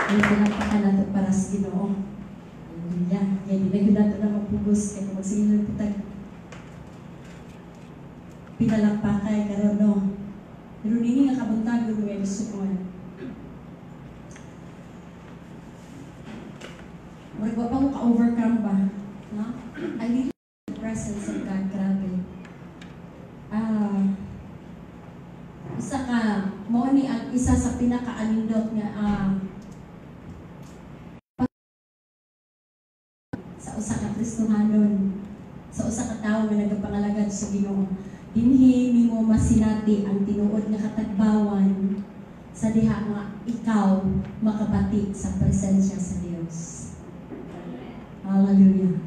May palakpakan nato para sa Ginoo. Hallelujah. Kaya di na gyud nato na magpugos kay kung magsige lang pud tag pinalakpakay karon, no. Pero nini nga kabuntagon, mga igsuon, murag wa pa ko ka-overcome ba? No? I really the presence of God, grabe. Isa ka, mao ni ang isa sa pinakaanindot nga sa usa ka Kristohanon, sa usa ka tawo nga nagapangalagad sa Ginoo. Dinhi nimo masinati ang tinuod nga katagbawan sa diha nga ikaw makabati sa presensya sa Dios. Hallelujah.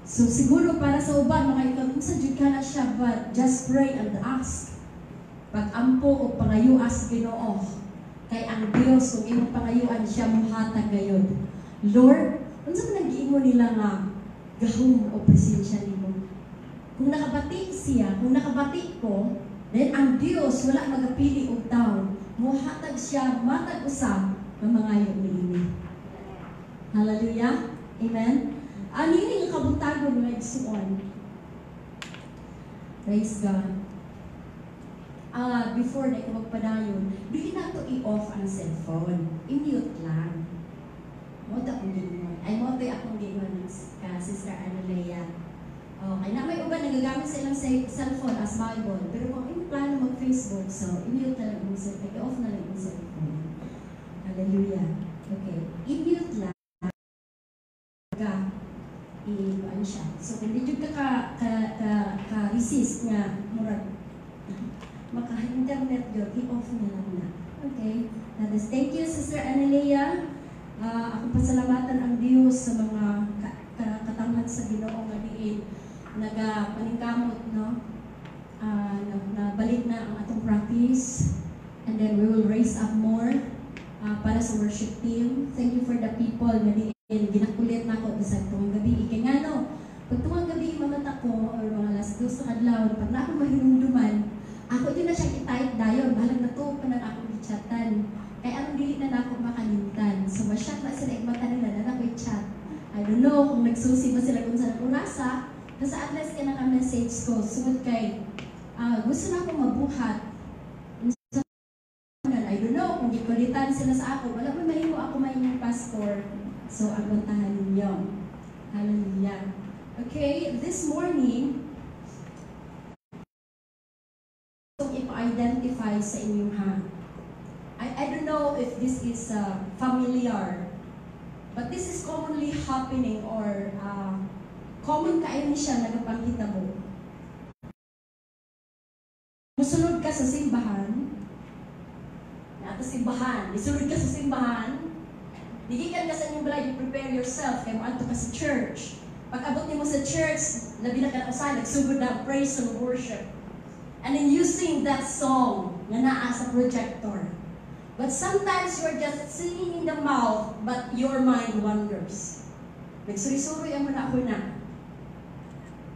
So siguro para sa uban makaingon unsa jud ka na siya, but just pray and ask. Pag-ampo o pangayua sa Ginoo, kay ang Dios, kung imong pangayuan, siya mohatag gayod. Lord, unsa man ang giingon nila nga gahom o presensya nimo? Kung nakabati siya, kung nakabati ko, then ang Dios wala magapili og tawo. Mohatag siya matag usa nga mangayo niini. Hallelujah. Amen. Ano yun nga kabuntagon, mga igsuon? Praise God. Before na ikaw magpadayon, dili na to i-off ang cellphone. I-mute lang. Mao to akong giingon. Ay, mao to akong giingon ka Sister Analea. Okay, na may uban nagagamit sa ilang cellphone as Bible. Pero kung imong plano mag-Facebook, so i-mute na lang imong cellphone, i-off na lang imong cellphone. Hallelujah. Okay, i-mute lang ka i-kuan siya. So kung di jud ka ka resist nga murag maka-internet jud, i-off na lang na. Okay? That is, thank you, Sister Analea. Ako pasalamatan ang Dios sa mga katawhan sa Ginoo nga diin nagapaningkamot, no, na balik na ang atong practice and then we will raise up more para sa worship team. Thank you for the people nga diin ginakulit nako bisag tuwang gabi. Kay ngano, pag tuwang gabi mamata ko or mga alas 2 sa kadlawon, pag na ako mahinumduman, ako yun na siyang i-type dayon. Bahalag natuog pa nang akong gichatan. Kay aron dili na nako makalimtan. So ma-shock na sila mata nila na nako i-chat. I don't know kung nagsusi ba sila kung sa orasa. Basta at least ka naka-message ko. Sugod kay gusto na akong mabuhat. I don't know kung gikulitan sila sa ako. Wala man mahimo ako mahimong pastor. So, agwantahan ninyo. Hallelujah. Okay, this morning, ipa-identify sa inyong ha. I don't know if this is familiar, but this is commonly happening or common kaayo ni siya nagapanghitabo. Musulod ka sa simbahan, naa simbahan, isulod ka sa simbahan, gikan ka sa inyong balay, you prepare yourself, kay moadto ka sa church. Pag abot nimo sa church, labi na ka na usahay, nagsugod na praise and worship. And then you sing that song nga naa sa projector. But sometimes you're just singing in the mouth, but your mind wanders. Nagsuri-suri ang na ako na.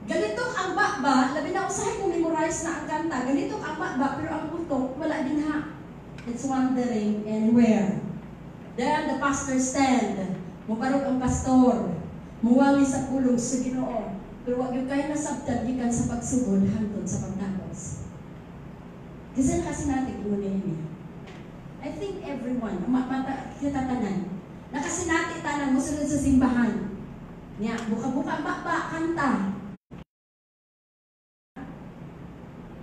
Ganitong ang baba, labi na usahay kung memorize na ang kanta, ganitong ang baba, pero ang utok, wala din ha. It's wandering anywhere. Then the pastor stand, mubarog ang pastor, muwali sa pulong sa Ginoo. Pero wag gyud kayo nasabtan gikan sa pagsugod hangtod sa pagtapos. Kasi nakasinati ko niya. I think everyone, mata, kita tanan, nakasinati tanan mo sunod sa simbahan. Nya, buka-buka ba kanta.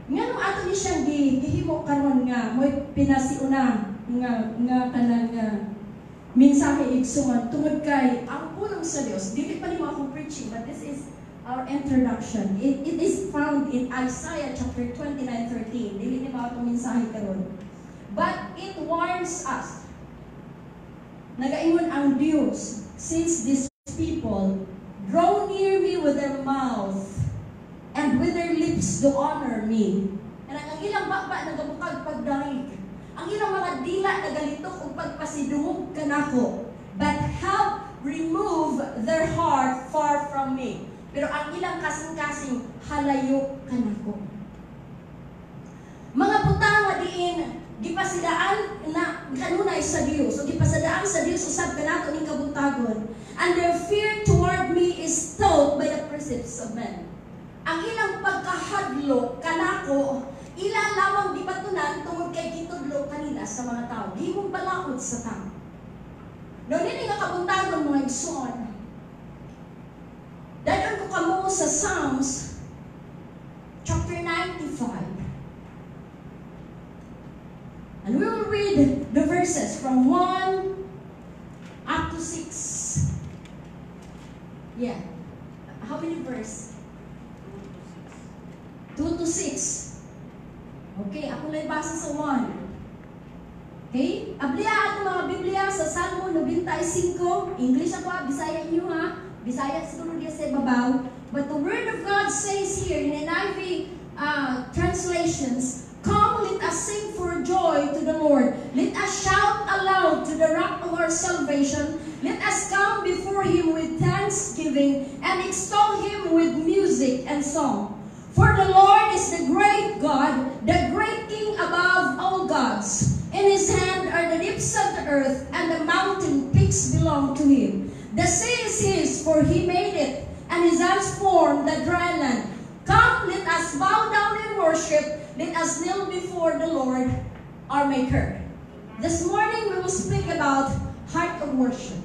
Nganong ato ni siyang gihimo karon nga mo'y pinasiuna nga kanang nga mensahe, igsuon, tungod kay ang pulong sa Dios, dili pa nimo akong preaching, but this is our introduction. It is found in Isaiah chapter 29:13. Dili ni mo atong mensahe karon. But it warns us. Nagaingon ang Dios, "Since these people draw near me with their mouth and with their lips do honor me." And ang ilang baba nagabukag pagdangig. Ang ilang mga dila nagalitok og pagpasidungog kanako. "But have removed their heart far from me." Pero ang ilang kasing-kasing halayo kanako. Mga butang nga diin Gipasidaan na kanunay sa Dios. O gipasadaan sa Dios usab kanato ning kabuntagon. "And their fear toward me is taught by the precepts of men." Ang ilang pagkahadlok kanako, ila lamang gibatunan tungod kay gitudlo kanila sa mga tao. Gihimong balaod sa tao. No, nini nga kabuntagon, mga igsoon. Dad-on ko kamo sa Psalms chapter 95. And we will read the verses from 1 up to 6. Yeah. How many verse? 2 to 6. Okay, ako lang basa sa 1. Okay? Abliha ato mga Biblia sa Salmo 95. English ako ha, Bisaya inyo ha. Bisaya siguro diya sa ibabaw. But the Word of God says here in NIV translations, "Come, let us sing for joy to the Lord. Let us shout aloud to the rock of our salvation. Let us come before Him with thanksgiving and extol Him with music and song. For the Lord is the great God, the great King above all gods. In His hand are the depths of the earth, and the mountain peaks belong to Him. The sea is His, for He made it, and His hands formed the dry land. Come, let us bow down and worship. Let us kneel before the Lord, our Maker." This morning we will speak about heart of worship.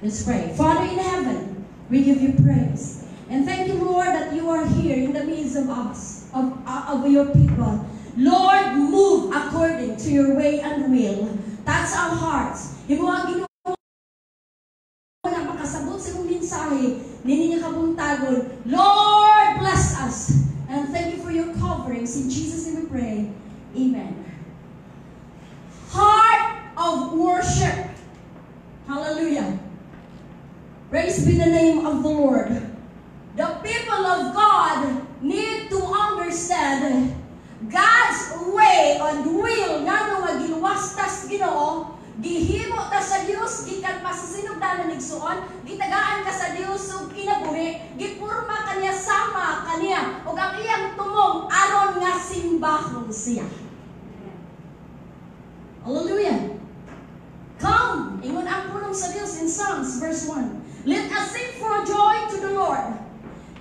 Let's pray. Father in heaven, we give you praise. And thank you, Lord, that you are here in the midst of us, of your people. Lord, move according to your way and will. Touch our hearts. Imo ang Ginoo na makasabot sa imong mensahe, nini nga kabuntagon. Lord, bless us. And thank you for your coverings. In Jesus' name we pray. Amen. Heart of worship. Hallelujah. Praise be the name of the Lord. The people of God need to understand God's way and will ngano nga giluwas tas Ginoo, gihimo ta sa Dios gikan pa sa sinugdanan, igsuon, gitagaan ka sa Dios ug kinabuhi, gipurma kaniya sama kaniya ug ang iyang tumong aron nga simbahon siya. Hallelujah. Come, ingon ang pulong sa Dios in Psalms verse 1. "Let us sing for joy to the Lord."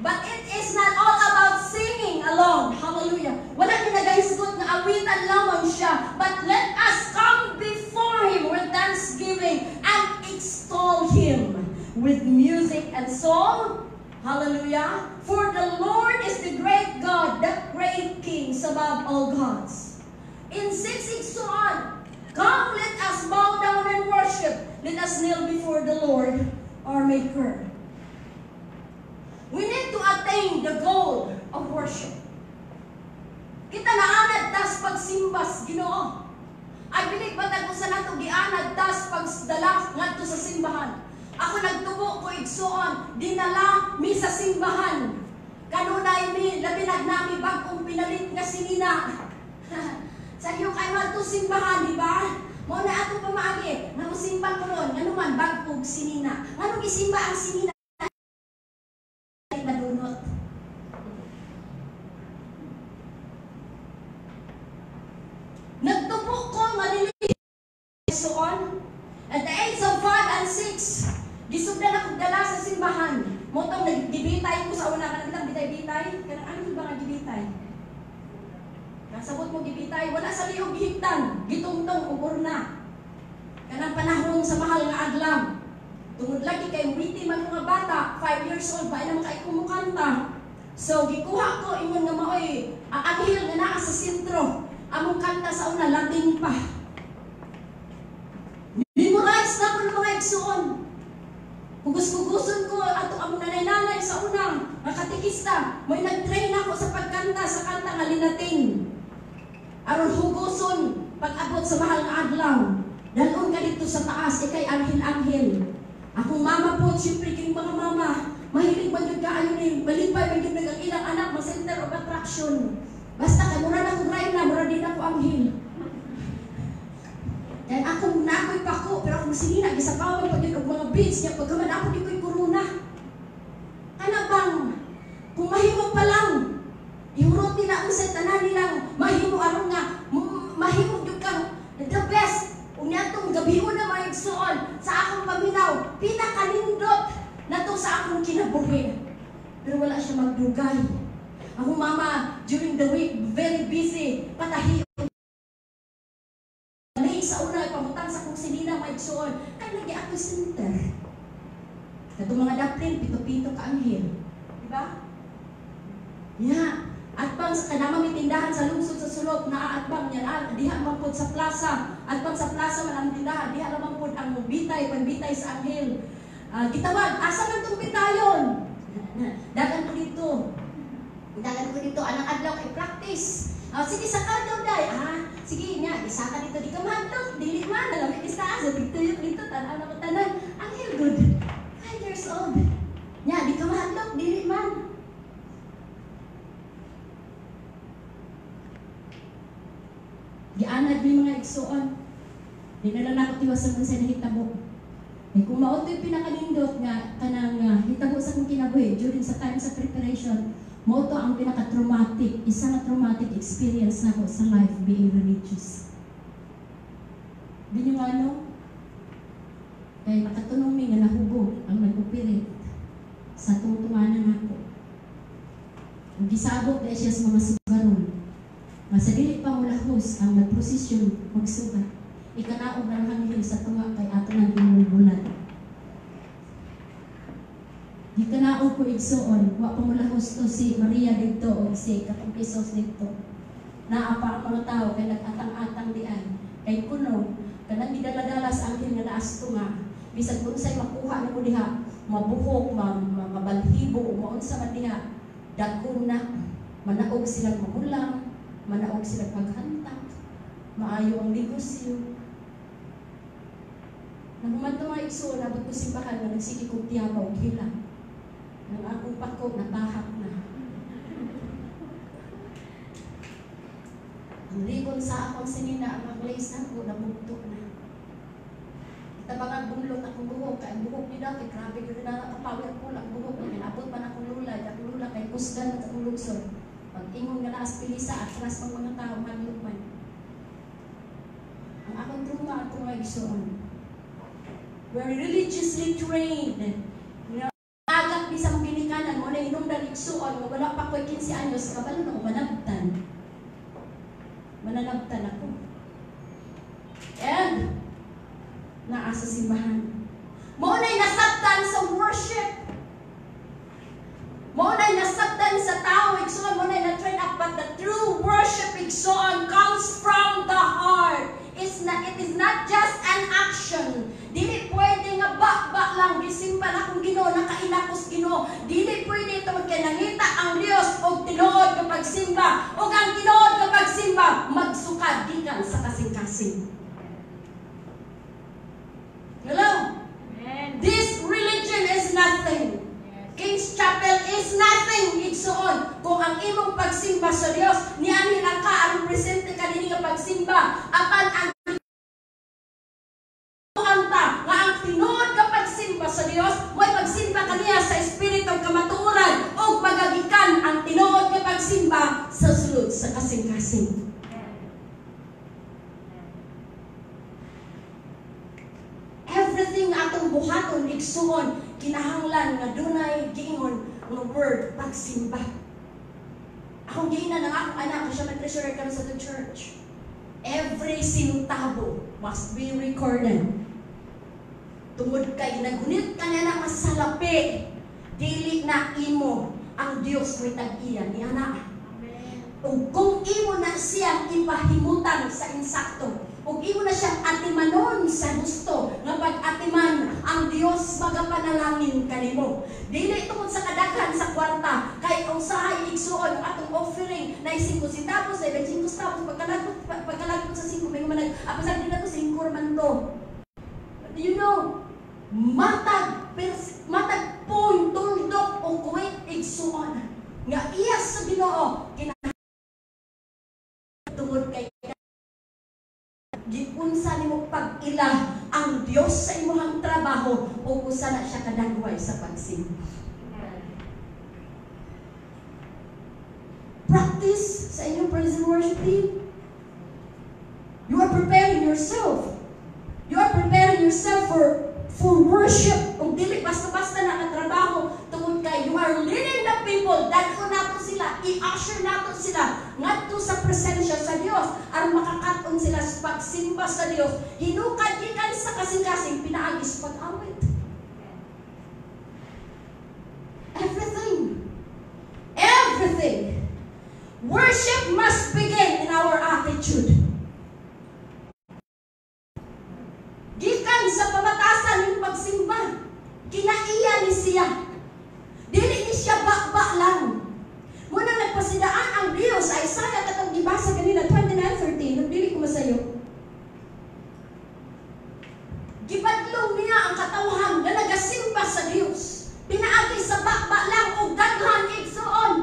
But it is not all about singing alone. Hallelujah. Wala ni nagahisgot nga awitan lamang siya. But let us come before Him with thanksgiving and extol Him with music and song. Hallelujah. For the Lord is the great God, the great King above all gods. In 6 igsuon, "Come, let us bow down and worship. Let us kneel before the Lord, our Maker." We need to attain the goal of worship. Kita naanad tas pagsimbas Ginoo. I believe batag usa nato gianad tas pagdala ngadto sa simbahan. Ako, nagtubo ko, igsuon, dinala mi sa simbahan. Kanunay mi, labi nag nami bag-ong pinalit nga sinina. Sa iyo kay madto simbahan, di ba? Mao na ato pamaagi, nga mosimba ko ron, ngano man bag-ong sinina. Ngano gisimba ang sinina? Madunot. Nagtubo ko nga dili soon. At the age of 5 and 6, gisugdan ako dala sa simbahan. Mao tong naggibitay ko sa una, kanang bitang bitay-bitay, kanang ano ba nga gibitay? Nasabot mo gibitay, wala sa liog gihigtan, gitungtong ug urna. Kanang panahon sa mahal nga adlaw. Tungod lagi kay witty man mga bata, 5 years old, ba naman kay kumukanta. So gikuha ko ingon nga maoy ang anghel nga naa sa sentro. Among kanta sa una Latin pa. Memorize na ko ng mga igsuon. Hugus-huguson ko ato among nanay-nanay sa una, nga katekista. May nag-train ako sa pagkanta sa kanta nga Linatin. Aron huguson pag-abot sa mahal nga adlaw. Dalon ka dito sa taas, ikay anghel-anghel. Akong mama po, siyempre kining mga mama, mahilig man yun kaayo ni, malipay man yun ang ilang anak, ma center of attraction. Basta kay mura na kong rayna, mura din ako anghel. Kaya akong nakoy pako, pero akong sinina, gisapawan pag yun og mga beads niya, pagkaman ako di ko'y korona. Kana bang, kung mahimo pa lang, ihurot nila ang sa tanan nilang, mahimo aron nga, mahimo Gabi na, mga igsuon, sa akong paminaw, pinakanindot na to sa akong kinabuhi. Pero wala siya magdugay. Akong mama, during the week, very busy, patahi May sa una, pamutang sa akong sinina, mga igsuon, kay lagi ako center. Katong mga daplin, pito-pito ka anghel. Diba? Yeah. Atbang sa kanama may tindahan sa lungsod sa sulok, naaatbang niya, ah, diha man pod sa plaza. Atbang sa plaza man ang tindahan, diha naman pod ang bitay, pangbitay sa anghel. Ah, gitawag, asa man tong bitayon? Dagan ko dito. Dagan ko dito, anang adlaw kay practice. Ah, sige, saka daw day. Ah, sige nga, isa ka dito, di ka mahadlok, dili man, alam isa, sa tigtuyok dito, tanaw na ko tanan. Anghel good. 5 years old. Nya, di ka mahadlok, dili man. Gianad mi, mga igsuon. Di na lang ako tiwasan kung sa nahitabo. Eh, kung mao to'y pinakanindot nga kanang hitabo sa akong kinabuhi during sa time sa preparation, mao to ang pinaka-traumatic, isa nga traumatic experience nako sa life being religious. Di nyo ano? Kay nakatunong mi nga nahubog ang nag-operate sa tungtunganan nako. Ug gisabot dahil siya sa mga sugaron. Nga sa dili pa mulahos ang nagprosesyon magsugat. Ikanaog ng anghel sa tunga kay ato nang ginulbulan. Gikanaog ko, igsuon, wa pa mulahos to si Maria didto o si katong Jesus didto. Naa pa ang mga tao kay nag-atang-atang diay. Kay kuno kanang gidala-dala sa anghel nga naa sa tunga, bisan unsay makuha nimo diha, mabuhok, mabalhibo, o maunsa man diha, dagko na manaog silang magulang, manaog silang paghantak, maayo ang negosyo. Nahuman to, mga igsoon, abot ko simbahan nga nagsige kong tiyabaw og hila. Nang akong pako natahak na. Ang ribbon sa akong sinina, ang mga lace nako, nabugto na. Tabang bunlot akong buhok, kay ang buhok ni daw, kay grabe gyud na nakapowerful ang buhok niya. Abot man akong lula, akong lula kay kusgan man sa akong lungsod. Pag ingon nga naas pilisa, atras pang mga tao, hadlok man. Ang akong trauma atong mga igsoon. We're religiously trained. Agak bisa mong ginikanan mo na hinungdan, igsuon, nga wala pa ko'y 15 anyos, kabalo na ko manabtan. Mananabtan ako. And, naa sa simbahan. Mao na'y nasabtan sa worship. Mao na'y nasabtan sa tao, igsoon, mao na'y na-train up, but the true worship, igsoon, comes from the heart. It is not just an action. Dili pwede nga ba-ba lang gisimba na akong Ginoo, nakaila ko sa Ginoo. Dili pwede ito kay nangita ang Dios og tinuod nga pagsimba, ug ang tinuod nga pagsimba magsukad gikan sa kasing-kasing. Hello? Amen. This religion is nothing. Yes. King's Chapel is nothing, igsuon, kung ang imong pagsimba sa Dios nianhi lang ka aron presente ka dinhi nga pagsimba, apan ang anta nga ang tinuod nga pagsimba sa Dios mo'y pagsimba kaniya sa espiritu ug kamatuoran ug magagikan ang tinuod nga pagsimba sa sulod sa kasing-kasing. Everything nga atong buhaton, igsuon, kinahanglan nga dunay giingon nga word pagsimba. Akong giingnan ang akong anak, siya may treasurer karon sa the church. Every centavo must be recorded. Tungod kay nagunit ka niya na masalapi, dili na imo, ang Dios may tag-iya ni ana. Amen. Ug kung imo na siyang ipahimutan sa insakto, ug imo na siyang atimanon sa gusto nga pag-atiman, ang Dios magapanalangin kanimo. Dili tungod sa kadaghan sa kwarta, kay ang usahay, igsuon, ang atong offering na 5 centavos, na 25 centavos, pagkalagpot sa 5, may manag, apasal din na to, 5 man to. But do you know, matag pong tuldok o kuwit, igsuon, nga iya sa Ginoo, tungod kay giunsa nimo pag-ila ang Dios sa imong trabaho o usa na siya kadagway sa pagsimba. Practice sa inyong praise and worship team. You are preparing yourself. You are for worship. Kung dili basta-basta na katrabaho, tungod kay you are leading the people, dad-on nato sila, i-usher nato sila ngadto sa presensya sa Dios aron makakat-on sila sa pagsimba sa Dios. Hinukad gikan sa kasing-kasing pinaagi sa pag-awit. Everything. Everything. Worship must begin in our attitude. Gikan sa pamatasan ng pagsimba, kinaiya ni siya. Dili ni siya ba lang. Muna nagpasidaan ang Dios sa Isaiah katong gibasa kanina 29:13, nung dili ko masayo. Gibadlong niya ang katawhan nga nagasimba sa Dios. Pinaagi sa ba lang og daghan, igsuon.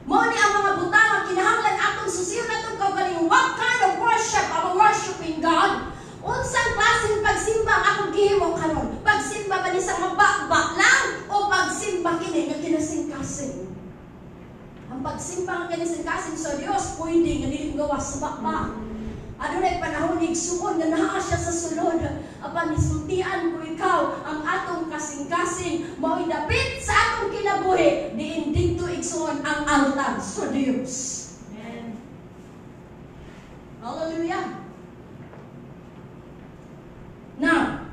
Mao ni ang mga butang ang kinahanglan atong susiyon atong kaugalingon. What kind of worship am I worshiping God? Unsang klaseng pagsimba ang akong gihimo karon? Pagsimba ba ni sa mababa lang o pagsimba kini nga kinasingkasing? Ang pagsimba nga kinasingkasing sa Dios pwede nga dili gawas sa baba. Adunay panahon, igsuon, nga naa siya sa sulod. Apan isultian ko ikaw, ang atong kasing-kasing mao'y dapit sa atong kinabuhi diin didto, igsuon, ang altar sa Dios. Amen. Hallelujah. Now,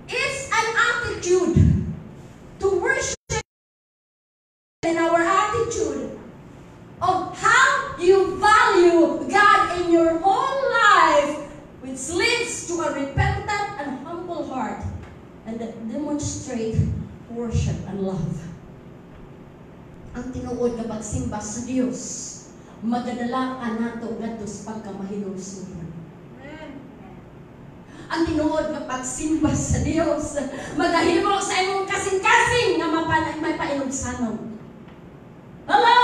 it's an attitude to worship in our attitude of how you value God in your whole life, which leads to a repentant and humble heart and that demonstrate worship and love. Ang tinuod nga pagsimba sa Dios, magadala ka nato ngadto sa pagkamahinulsol. Amen. Ang tinuod nga pagsimba sa Dios, magahimo sa imong kasing-kasing nga may painugsanon. Hello!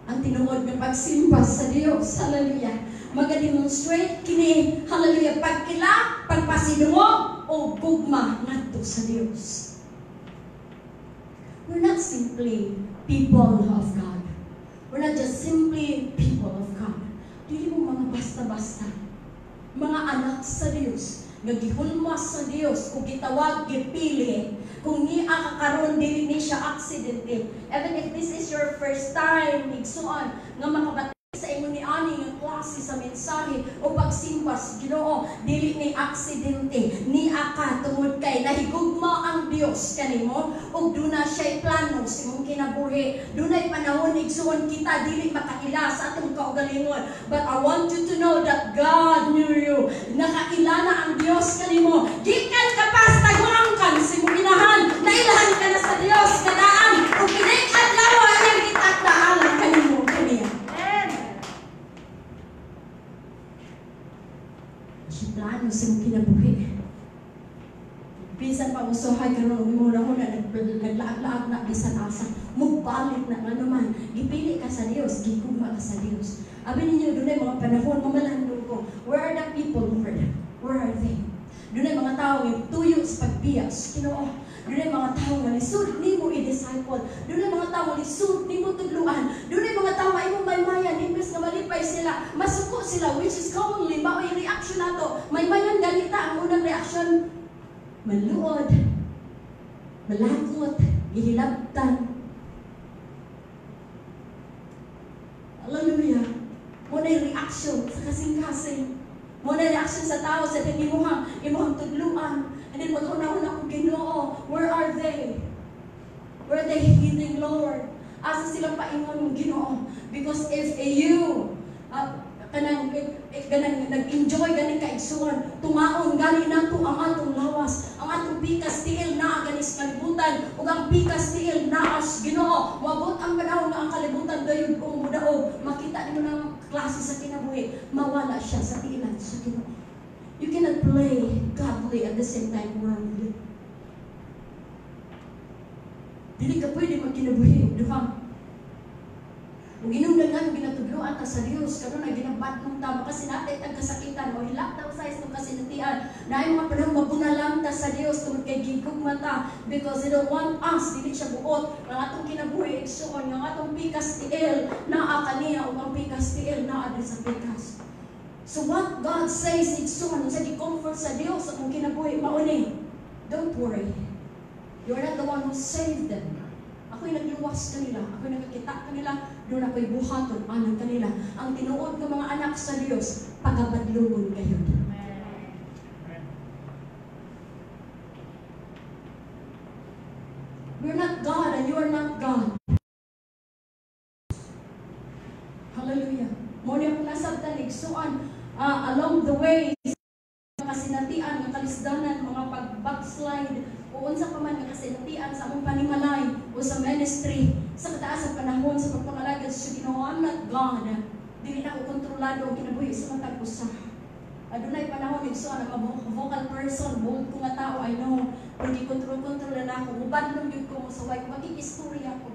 Ang tinuod nga pagsimba sa Dios, hallelujah, maga-demonstrate kini, hallelujah, pagkila, pagpasidungog, o gugma ngadto sa Dios. We're not simply people of God. We're not just simply people of God. Dili mo mga basta-basta. Mga anak sa Dios, nga gihulmas sa Dios ug gitawag, gipili. Kung niya ka karon, dili ni siya aksidente. Even if this is your first time, igsuon, nga makabati sa imo ni ani nga klase sa mensahe o pagsimba sa Ginoo, dili ni aksidente. Nia ka tungod kay nahigugma ang Dios kanimo ug duna siya'y plano sa imong kinabuhi. Dunay panahon, igsuon, kita dili makaila sa atong kaugalingon, but I want you to know that God knew you. Nakaila na ang Dios kanimo gikan ka pa sa taguangkan sa imong inahan. Nailahan ka na sa Dios kadaan ug kining adlaw iyang gitakdaan kanimo kaniya. Amen. Siya plano sa imong kinabuhi. Bisan pa usahay karon mo na na naglaag-laag na bisan asa, mubalik na nga naman. Gipili ka sa Dios, gigugma ka sa Dios. Abi ninyo, dunay mga panahon mamalandong ko. Where are the people, Lord? Where are they? Dunay mga tao nga tuyo sa pagbiya sa Ginoo. Dunay mga tao nga lisod nimo i-disciple. Dunay mga tao nga lisod nimo tudluan. Dunay mga tao nga imong maymayan, imbes nga malipay sila, masuko sila, which is commonly mao'y reaction nato. Maymayan ganita ang unang reaction, maluod, malakot, gihilabtan. Hallelujah. Mo na reaction sa kasing-kasing. Mo na reaction sa tao sa imuhang tudluan. And then mag-una-una kong Ginoo, where are they? Where are they healing, Lord? Asa sila paingon mong Ginoo? Because if you kanang ganang nag-enjoy ganing kaigsuon, tungaon gani nato ang atong lawas, ang atong pikas tiil naa gani sa kalibutan ug ang pikas tiil naa sa Ginoo. Moabot ang panahon nga ang kalibutan gayud kung mudaog, makita nimo ng klase sa kinabuhi, mawala siya sa tiilan sa Ginoo. You cannot play godly at the same time worldly. Dili ka pwede magkinabuhi og duha. Ug hinungdan nga ginatudloan ta sa Dios karon ay ginabatong ta makasinati tag kasakitan o hilak ta usay sa kasinatian naay mga panahon mabunalam ta sa Dios tungod kay gigugma ta, because He don't want us, dili siya buot nga atong kinabuhi, igsuon, nga atong pikas tiil naa kaniya ug ang pikas tiil naa din sa pikas. So what God says, igsoon, sa gi-comfort sa Dios sa akong kinabuhi, mao ni, don't worry. You're not the one who saved them. Ako'y nagluwas kanila, ako'y nakakita kanila, doon ako'y buhaton alang kanila. Ang tinuod nga mga anak sa Dios, pagabadlungon kayo. We're not God and you are not God. Hallelujah. Mo ni akong nasabtan, igsuan, along the way, kasinatian, nga kalisdanan, mga pag-backslide, o unsa pa man nga kasinatian sa among panimalay o sa ministry, sa kataas sa panahon sa pagpangalagad sa Ginoo. I'm not God. Dili na ako kontrolado ang kinabuhi sa matag usa. Adunay panahon, igsuon, ang vocal person, bold ko nga tao, I know, pero gikontrol-kontrol na ako, mubadlong gyud ko mo sa way, makikistorya ko.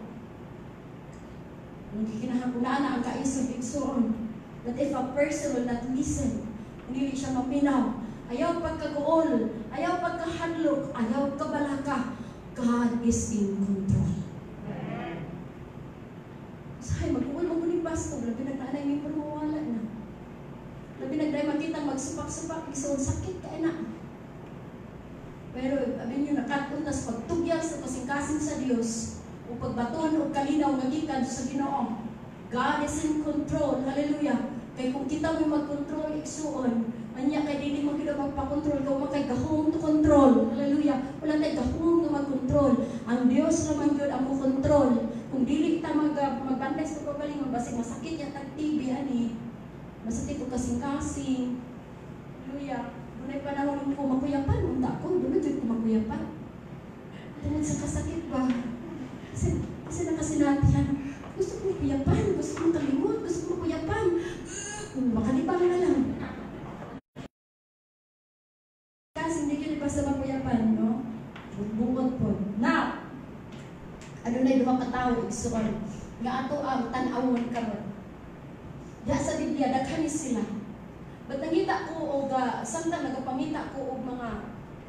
Kung gikinahanglan na ang kaisog, igsuon, that if a person will not listen, hindi siya maminaw, ayaw pagkaguol, ayaw pagkahadlok, ayaw kabalaka, God is in control. Sahay, mag-uol mo ni pastor, labi nagnaanay may mawala na. Labi nagday makita magsupak-supak, igsoon, sakit ka na. Pero abi niyo nakat-on tas pagtugyal sa kasing-kasing sa Dios, o pagbaton o kalinaw nga gikan sa Ginoo. God is in control. Hallelujah. Kay kung kita may mag-control, igsuon, anya kay dili mo gyud magpa-control, kay wa kay gahom to control. Hallelujah. Wala tay gahom nga mag-control. Ang Dios naman gyud ang mo-control. Kung dili ta magbantay sa pagalingon, basig masakit ya tag TB ani. Masakit og kasing-kasing. Hallelujah. Dunay panahon ko makuyapan, unta ko, dunay jud ko makuyapan. Tungod sa kasakit ba? Kasi nakasinatihan. Gusto ko makuyapan, gusto ko makalimot, gusto ko makuyapan. Makalibang na lang. Kasi hindi yun basta makuyapan, no? Bukod po. Now, ano na yung mga katao, igsoon, nga ato ang tan-awon karon. Diya sa Biblia, daghan sila. But nangita ko og samtang nagapangita ko og mga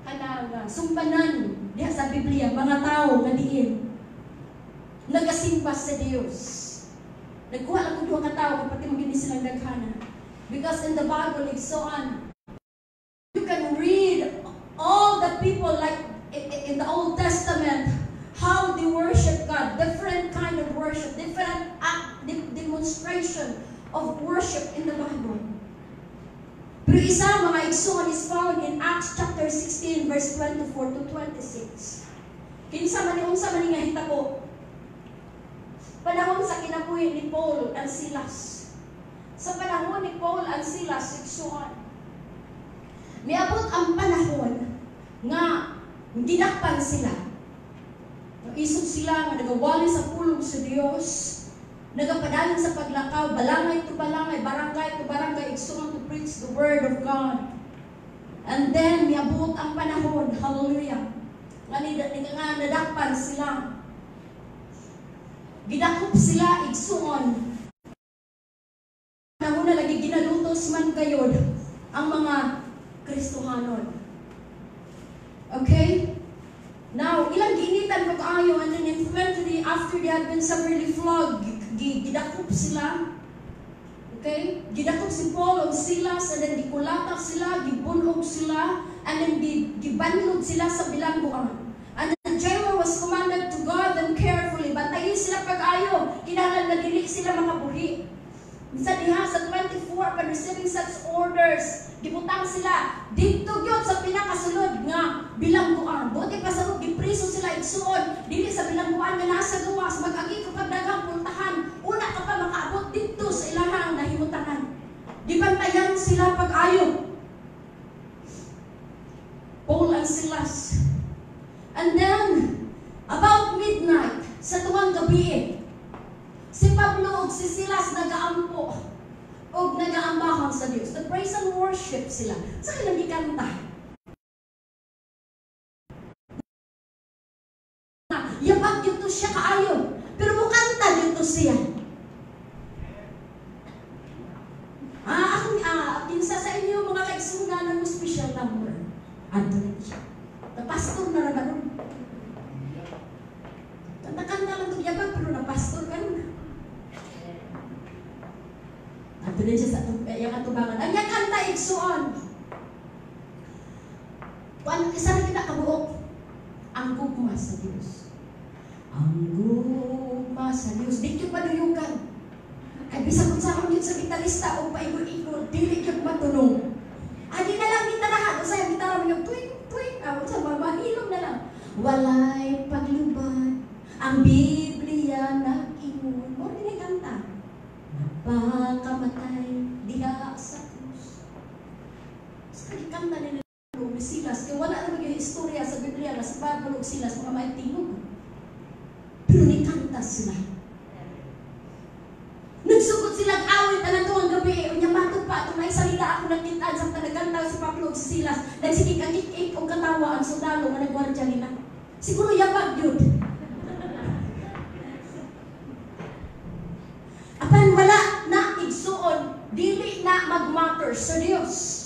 kanang sumpanan diha sa Biblia, mga tao nga diin nagasimba sa Dios. Nagkuha lang og duha ka tawo kapatid mo gini silang daghana. Because in the Bible, igsoon, you can read all the people like in the Old Testament, how they worship God, different kind of worship, different act, demonstration of worship in the Bible. Pero isa, mga igsoon, is found in Acts chapter 16, verse 24 to 26. Kinsa man ni unsa man ni nga hitabo? Panahon sa kinabuhi ni Paul and Silas. Sa panahon ni Paul and Silas, igsoon, miabot ang panahon nga gidakpan sila. Isog sila nga nagawali sa pulong sa Dios, nagapadayon sa paglakaw, balangay to balangay, barangay to barangay, igsoon, to preach the word of God. And then, miabot ang panahon, hallelujah, nga nadakpan sila. Gidakop sila, igsoon. Panahon na lagi ginalutos man gayod ang mga Kristohanon. Okay? Now, ilang giinitan pag-ayo, and then in 20, after they had been severely flogged, gidakop sila. Okay? Gidakop si Paul og Silas, and then gikulata sila, gibunog sila, and then gibanlog sila sa bilangguan. And the jailer was commanded to guard them carefully. Bantayin sila pag-ayo, kinahanglan nga dili sila makabuhi. Sa diha sa 24, upon receiving such orders, gibutang sila didto gyud sa pinakasulod nga bilangguan. Buti pa sa gipriso sila, igsuon, dili sa bilangguan nga nasa gawas, mag-agi ka pag daghang pultahan, una ka pa makaabot didto sa ilahang nahimutangan. Gibantayan sila pag-ayo. Paul and Silas. And then, about midnight, sa tuwang gabi, si Pablo ug si Silas nagaampo og nagaambahan sa Dios. The praise and worship sila. Sa ilang gikanta. Yabag dito siya kaayo, pero mukanta dito siya. Kinsa sa inyo mga kaigsunan ng special number. Adto na siya. Na pastor na ra karon. Kanta-kanta lang itong yabag, pero na pastor karon. Adto din siya sa iyang atubangan. Ang yakanta sila, igsuon. Kuan isa ra kita kabuok ang gugma sa Dios. Ang gugma sa Dios di gyud maduyugan. Kay bisan kung saan gyud sa gitarista o paigo-igo, dili gyud matulong. Adi na lang gitarahan, usay ang gitara mo yung tuwing tuwing, ah, unsa mahilom na lang. Walay paglubad, ang Biblia nag-ingon. Mo ni kanta. Nagpakamatay diha sa krus. Sa kanta nila ni Silas, kaya wala naman yung istorya sa Biblia na sa Pablo ug Silas mga may tingog. Pero nikanta sila. Nagsugod sila ang awit na ang gabi. Unya matod pa atong naisalita ako nakitaan sa nagkanta si Pablo ug si Silas. Nagsige kakik og katawa ang sundalo nga nagwardya nila. Siguro yabag yun. Apan wala na, igsuon, dili na magmatter sa Dios.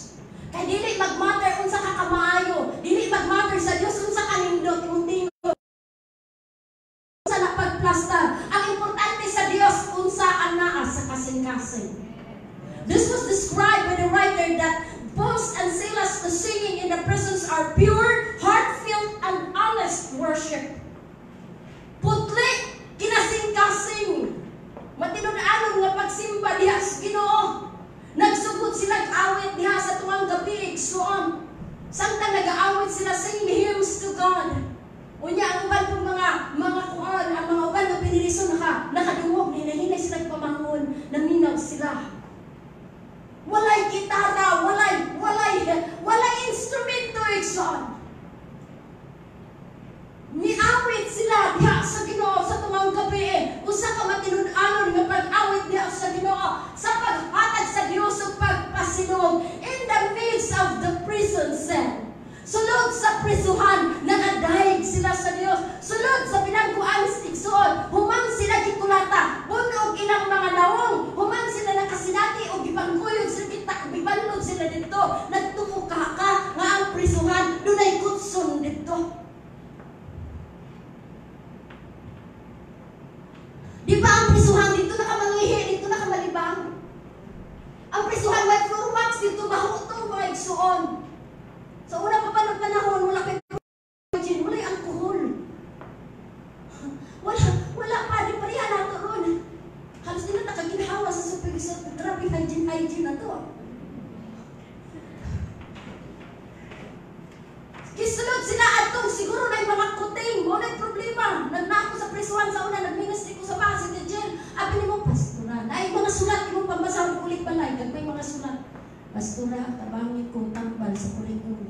Kay dili magmatter unsa ka kamaayo, dili magmatter sa Dios unsa ka nindot imong tingog, unsa na pagplastar. Ang importante sa Dios unsa ang naa sa kasing-kasing. This was described by the writer that Paul and Silas, the singing in the prisons, are pure, heartfelt, and honest worship. Putli, kinasing-kasing, matinud-anon nga pagsimba diha sa Ginoo. Nagsugod sila awit diha sa tuwang gabi, igsuon. Samtang nagaawit sila, sing hymns to God. Unya ang uban pong mga kuan, ang mga uban nga piniliso nakadungog, hinahinay sila pamangon, naminaw sila. Walay gitara, walay instrumento, igsoon. Niawit sila diha sa Ginoo sa tuwang gabi. Usa ka matinud-anon nga pag-awit diha sa Ginoo sa paghatag sa Dios ug pagpasinong in the midst of the prison cell. Sulod sa prisuhan, nakadayeg sila sa Dios. Sulod sa bilangguan, igsuon, human sila gikulata, puno og ilang mga nawong, human sila nakasinati og gipangkuyog sila kita, gibanlog sila didto. Nagtuo ka ka nga ang prisuhan dunay kutson didto. Di ba ang prisuhan dito nakamangihi, dito nakamalibang? Ang prisuhan may floor max dito, baho to mga igsuon. Sa una pa ng panahon, wala kay gin, wala'y alkohol. Wala pa, di pareha nato ron. Halos di na nakaginhawa sa supig sa grabe hygiene na to. Kisulod sila atong siguro na mga kuting, mo na problema. Nagnako sa prisuhan sa una, nagministry ko sa bahay sa jail. Abi nimo pastora, naay mga sulat imong pambasahon ulit balay, kag may mga sulat. Pastora, tabangi ko tambal sa kurikong.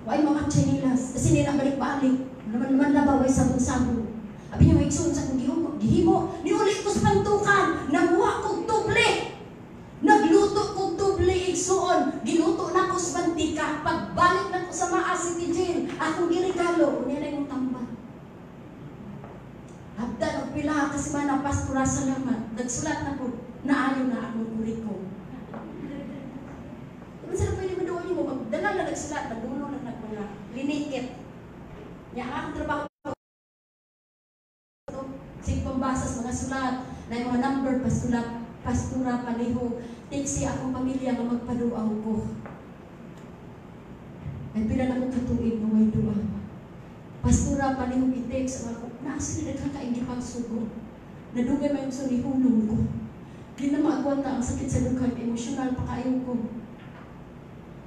Way mga tsinilas, kasi nila balik-balik. Naman labaw ay sabon-sabon. Abi niya maigsoon sa akong gihimo. Niuli ko sa pantukan, namuha kog tuble. Nagluto kog tuble, igsoon. Giluto na ko sa mantika. Pagbalik na ko sa Maa City Jail, akong giregalo, unya na yung tambal. Abdan og pila ka semana, pastora, salamat. Nagsulat na ko, naayo na akong kurikong. Diba sila pwede maduol mo? Magdala na nagsulat, nagulo na nagmanga linikit. Nya ang akong trabaho, sig pambasa sa mga sulat, na yung mga number, pastura, pastura, palihog, tiksi akong pamilya nga magpaduaw ko. Ay pila na akong katuig nga way duwa. Pastura, palihog, i-text ang ako, naasa nila kakaing gipagsugo. Nadugay may gusto ni hulong ko. Di na maagwanta ang sakit sa dughan, emosyonal pa kayo ko.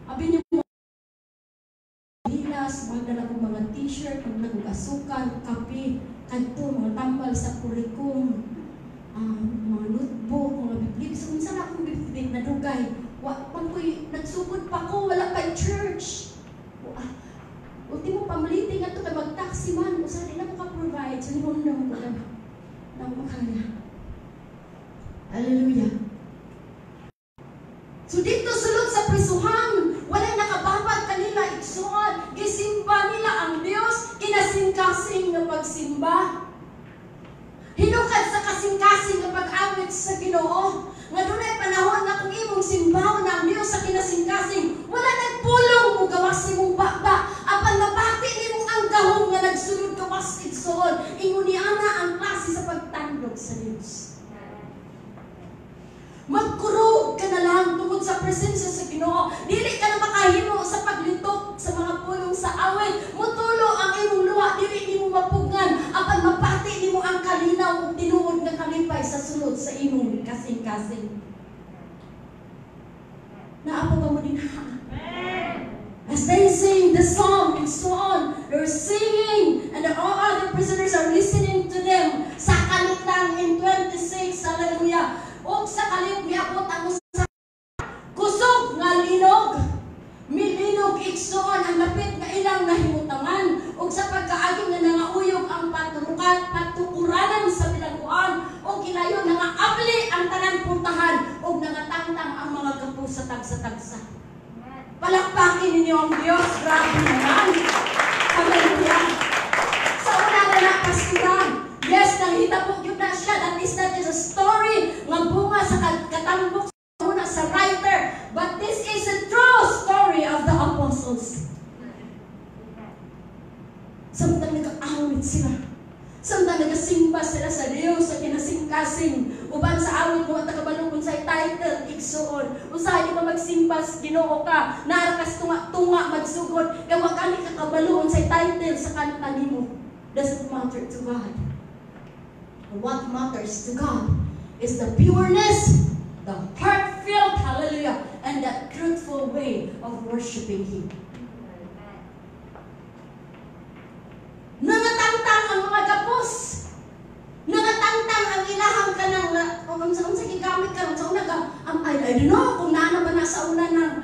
Abi niyo mo, hilas, magdala kong mga t-shirt, magdala kong asukal, kape, kadto, mga tambal sa kurikum, mga notebook, mga bibli. So, minsan akong bibli, nadugay. Wa, pag ko'y nagsugod pa ko, wala pa church. Ultimo, pamaliting ato kay mag-taxi man, usa di na ko ka-provide. So, nihundong ko na nang makaya. Hallelujah. So, dito sulod sa prisuhan, walay nakababag kanila, igsuon, gisimba nila ang Dios, kinasingkasing nga pagsimba. Hinukad sa kasing-kasing nga pag-awit sa Ginoo. Nga dunay panahon nga kung imong simbahon ang Dios sa kinasingkasing, wala nagpulong mo gawas imong baba, apan mabati nimo ang gahom nga nagsulod gawas igsuon. Ingon ni ana ang klase sa pagtandog sa Dios. presensya sa Ginoo. Dili ka na makahimo sa paglitok sa mga pulong sa awit. Mutulo ang imong luha, dili nimo mapugngan apan mapati nimo ang kalinaw ug tinuod nga kalipay sa sulod sa imong kasing-kasing. Naa pa ba mo dinha? As they sing the song and so on, they're singing and all other prisoners are listening to them. Sa kalit lang in 26, hallelujah. Og sa kalit miabot ang usa kusog nga linog. Milinog, igsoon, ang lapit nga ilang nahimutangan ug sa pagkaagi nga nangauyog ang paturukan patukuranan sa bilangguan ug gilayon nangaabli ang tanang pultahan ug nangatangtang ang mga gapos sa tagsa-tagsa. Palakpakin ninyo ang Diyos. Grabe naman. Hallelujah. Sa una na na, pastora. Yes, nanghitabo gyud na siya. That is not just a story nga bunga sa katambok sa una sa writer. But this is a true story of the apostles. Samtang nag-aawit sila, samtang nagasimba sila sa Dios sa kinasingkasing, uban sa awit mo at nakabalo kung sa title, igsuon. Usahay di pa magsimba sa Ginoo ka, naa ra kas tunga-tunga magsugod, kay wa kani ka kabalo sa title sa kanta nimo. Doesn't matter to God. What matters to God is the pureness, the heartfelt, hallelujah, and that truthful way of worshiping Him. Nangatangtang ang mga gapos. Nangatangtang ang ilahang kanang unsa unsa gigamit karon sa una ka I don't know kung naa na ba na sa una ng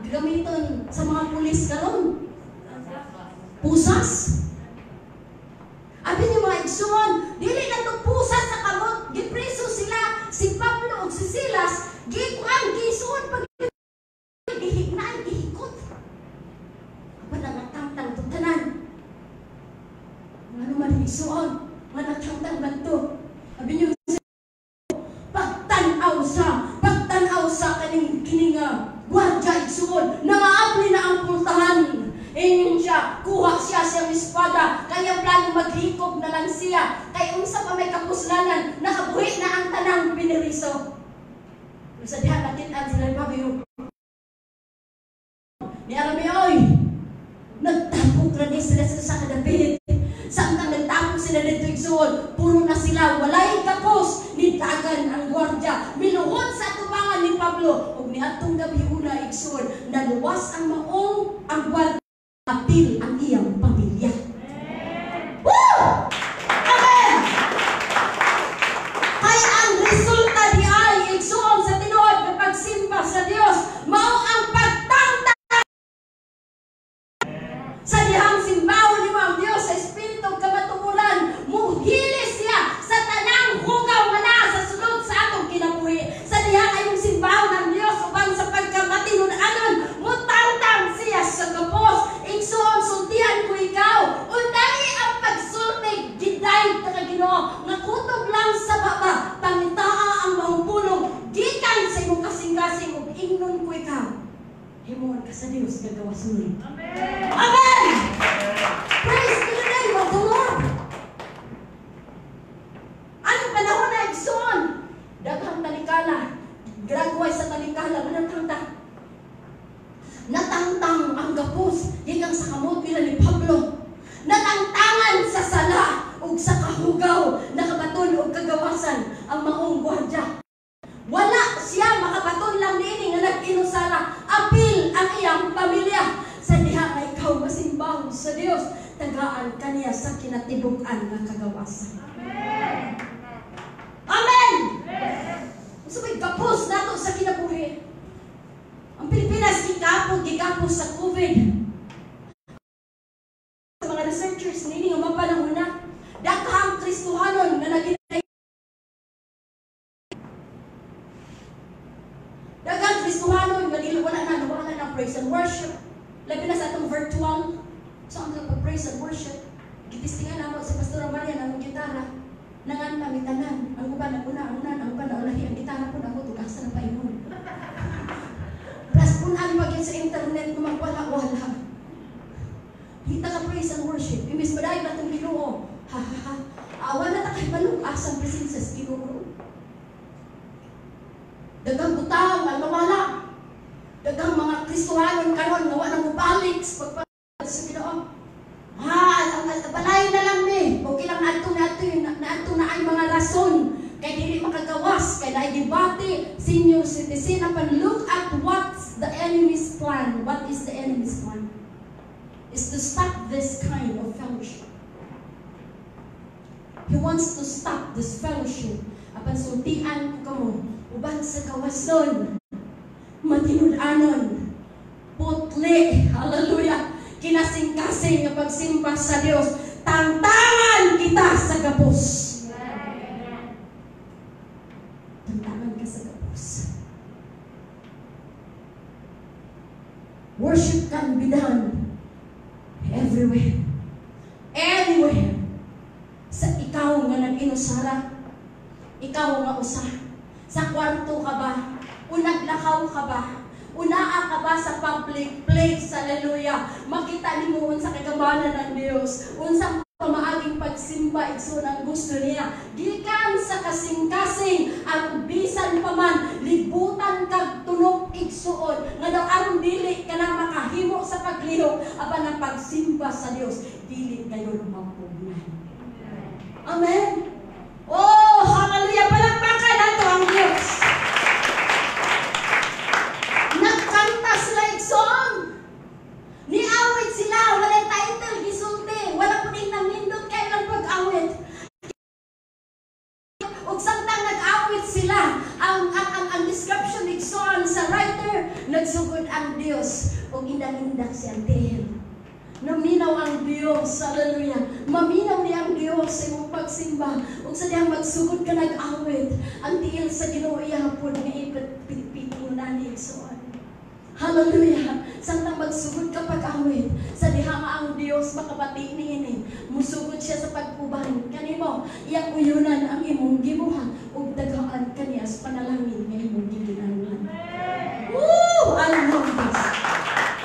gamiton sa mga pulis karon. Pusas. Abi niyo, mga igsuon, dili na to pusas sa kamot, gipreso sila si Pablo ug si Silas, gikuan gisuod pag gihignaan, gihikot. Apan nangatangtang to tanan. Ngano man, igsuon, nga natangtang man to? Abi niyo, pagtan-aw sa kaning kini nga gwardya, igsuon, nangaabli na ang pultahan. Ingon siya, kuha siya siyang espada, kaya plano maghikob na lang siya. Kay unsa pa may kapuslanan, nakabuhi na ang tanang piniriso. Pero sa diha nakit-an sila ni Pablo. Ni Arami oy, nagtapok ra ni sila sa kadapit. Samtang nagtapok sila dito, igsuon, puro na sila, walay kapos, nidagan ang gwardya, miluhod sa atubangan ni Pablo, ug niadtong gabi una, igsuon, naluwas ang maong ang gwardya, apil ang iyang pamilya. Woo! Amen! Kay ang resulta di ay, igsuon, sa tinuod nga pagsimba sa Dios, mao ang pagtangtang sa dihang simbahon nimo ang Dios sa espiritu ug kamatuoran, muhili siya sa tanang hugaw nga naa sa sulod sa atong kinabuhi. Sa dihang ayong simbahon ang Dios uban sa pagkamatinud-anon, mutangtang siya sa kapos. Igsuon, sultihan ko ikaw. Undangi ang pagsulti, giday ta ka Ginoo nga kutob lang sa baba, pangitaa ang maong pulong gikan sa imong kasing-kasing ug ingnon ko ikaw. Himuon ka sa Dios nga gawason. Amen. Amen! Praise to the name of the Lord. Anong panahon na, igsoon? Daghang talikala. Gragway sa talikala. Manatangtang. Natangtang ang gapos gikan sa kamot nila ni Pablo. Natangtangan sa sala ug sa kahugaw, nakabaton og kagawasan ang maong gwardya. Wala siya makabaton lang niini nga nag-inusara. Apil ang iyang pamilya. Sa diha nga ikaw masimbahon sa Dios, tagaan kaniya sa kinatibuk-an nga kagawasan. Amen. Amen. Unsa may gapos nato sa kinabuhi? Ang Pilipinas gikapos, gikapos sa COVID. Sa mga researchers nini nga mapanahon na, daghang Kristohanon nga naging daghang Kristohanon nga dili wala na nawala na praise and worship. Labi na sa atong virtual. So ang pag praise and worship, gitistingan namo si Pastora Maria namong gitara. Nanganta mi tanan, ang uban naguna, ang unan, ang uban naulahi, ang gitara po nako tugasan na paingon. Plus punan pa gyud sa internet nga magwala-wala. Hita ka praise and worship. Imbis madayon natong Ginoo. Ha ha ha. Awa na ta kay balog asang presensya sa Ginoo. Daghang butang ang nawala. Daghang mga Kristohanon karon nga wa na mobalik sa pagpalagad sa Ginoo. Ah, ang balay na lang ni. Okay lang naadto na ay mga rason kay dili makagawas, kay naay debate, senior citizen. Apan look at what's the enemy's plan. What is the enemy's plan? Is to stop this kind of fellowship. He wants to stop this fellowship. Apan sultian ko kamo, uban sa kawason, matinud-anon, putli, hallelujah, kinasing-kasing nga pagsimba sa Dios, tangtangan kita sa gapos. Tangtangan ka sa gapos. Worship can be done everywhere. Anywhere. Sa ikaw nga nag-inusara, ikaw nga usa. Sa kwarto ka ba? O naglakaw ka ba? Unaa ka ba sa public place? Hallelujah. Makita nimo unsa kagamanan ng Dios. Unsang pamaaging pagsimba, igsoon, ang gusto niya. Gikan sa kasing-kasing, ang bisan pa man libutan kag tunok, igsuon, nga daw aron dili ka na makahimo sa paglihok, apan ang pagsimba sa Dios dili gayon mapugnan. Amen. Oh, hallelujah! Palakpakan nato ang Dios. Nagkanta sila, igsoon. Niawit sila, walay title gisulti, wala pud nangindot kay lang pag-awit. Ug samtang nag-awit sila, ang description, igsoon, sa writer, nagsugod ang Dios ug indang-indak si tiil. Naminaw ang Dios, hallelujah. Maminaw niya ang Dios sa imong pagsimba. Ug sa dihang magsugod ka nag-awit, ang tiil sa Ginoo iya pod nga ipit-pitingon ani, igsoon. Hallelujah. Samtang magsugod ka pag-awit, sa diha nga ang Dios makabati niini, musugod siya sa pag-uban kanimo, iyang uyunan ang imong gibuhat ug daghaan kaniya sa panalangin nga imong giginahanglan. Woo! I love this.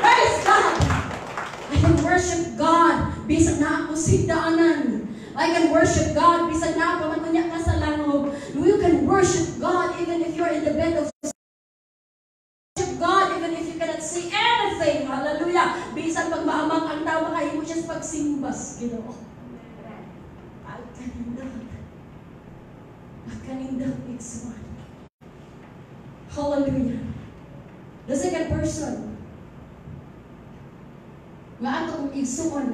Praise God. I can worship God bisag na ako sigdaanan. I can worship God bisag na ako man unya ka sa langob. You can worship God even if you're in the bed of worship God even if you cannot see anything. Hallelujah. Bisan pag maamang ang tao, makahimo siya sa pagsimba sa Ginoo. Pagkanindot. Pagkanindot, igsoon. Hallelujah. The second person nga atong igsuon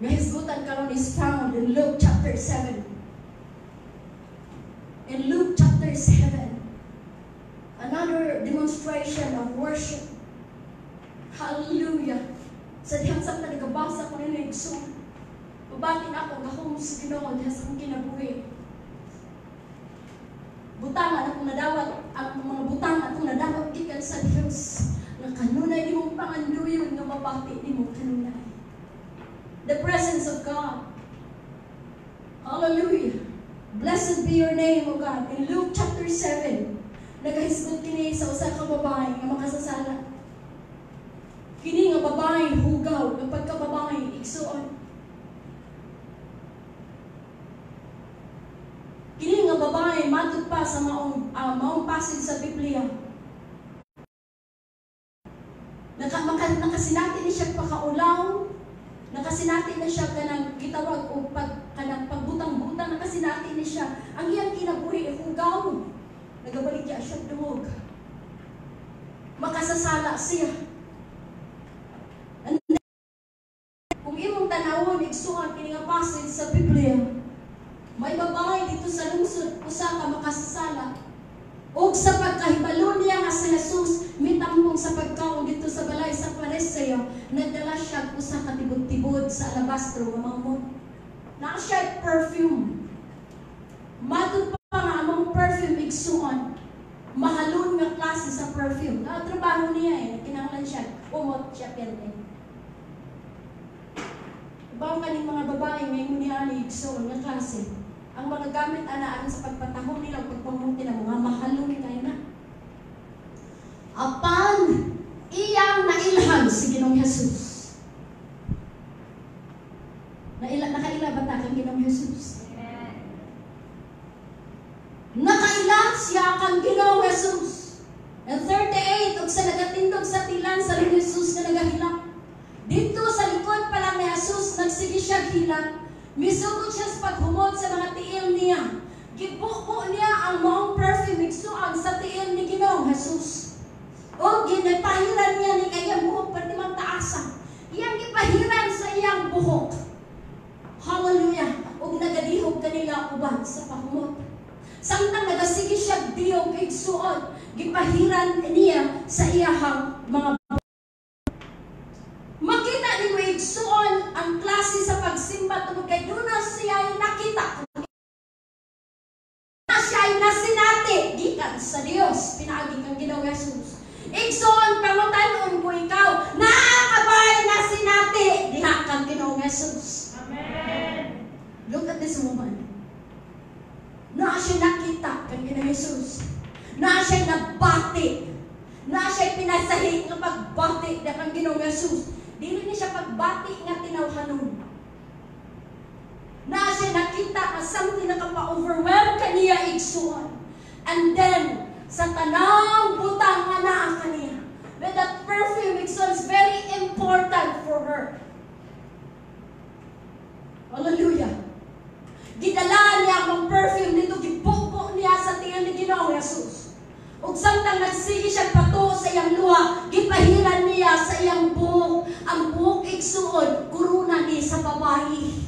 nga hisgutan karon is found in Luke chapter 7. In Luke chapter 7, another demonstration of worship. Hallelujah. Sa dihang sa nagabasa ko nila, igsoon, mabati na ako gahom sa Ginoo diha sa akong kinabuhi. Butang akong nadawat, ang mga butang atong nadawat gikan sa Dios nga kanunay nimong panganduyon nga mabati nimo kanunay. The presence of God. Hallelujah. Blessed be your name, O God. In Luke chapter 7, nagahisgot kini sa usa ka babae nga makasasala. Kini nga babae hugaw nga pagkababae, igsuon. Kini nga babae matud pa sa maong passage sa Biblia, nakasinati ni siya pakaulaw, nakasinati na siya kanang gitawag og pag kanang pagbutang-butang, nakasinati ni siya. Ang iyang kinabuhi hugaw. Nagabaligya siya duhog. Makasasala siya. And kung imong tanawon, igsuon, kini nga passage sa Biblia, may babae dito sa lungsod, usa ka makasasala. Og sa pagkahibalo niya nga si Jesus mitampong sa pagkaon dito sa balay sa Pariseo, nagdala siya usa ka tibod-tibod sa alabastro nga mamon. Naa siya perfume. Matud pa nga among perfume, igsuon, mahalon nga klase sa perfume. Na trabaho niya eh, kinahanglan siya umot siya perme. Bawo kaning mga babae ngayon ni ani, igsuon, nga klase. Ang mga gamit ana aron sa pagpatahong nila o pagpamuti na mga mahalon kayo na. Apan iyang nailhan si Ginoong Jesus. Nakaila ba ta kang Ginoong Jesus? Nakaila siya kang Ginoong Jesus. And 38 Misugod siya sa paghumot sa mga tiil niya. Gibubo niya ang maong perfume, igsuon, sa tiil ni Ginoong Jesus. O ginapahiran niya ni kayang buhok perti magtaasa. Iyang gipahiran sa iyang buhok. Hallelujah! Ug nagadihog kanila uban sa pahumot. Samtang nagasige siya dihog, igsuon, gipahiran niya sa iyahang mga. Makita nimo, igsuon, ang klase sa pagsimba tungod kay duna siya ay nakita. Na siya ay nasinati gikan sa Dios pinaagi kang Ginoong Jesus. Igsuon, pangutanon ko ikaw, naa ka ba'y nasinati diha kang Ginoong Jesus? Amen. Look at this woman. Naa siya nakita kang Ginoong Jesus. Naa siya nabati. Naa siya pinasahi nga pagbati na kang Ginoong Jesus. Dili ni siya pagbati nga tinawhanon. Naa siya nakita nga something nakapa-overwhelm kaniya, igsuon. And then, sa tanang butang nga naa kaniya, with that perfume, igsuon, is very important for her. Hallelujah. Gidala niya ang perfume nito, gibubo niya sa tiil ni Ginoong Jesus. Ug samtang nagsige siya patuo sa iyang luha, gipahiran niya sa iyang buhok. Ang buhok, igsuon, korona ni sa babayi.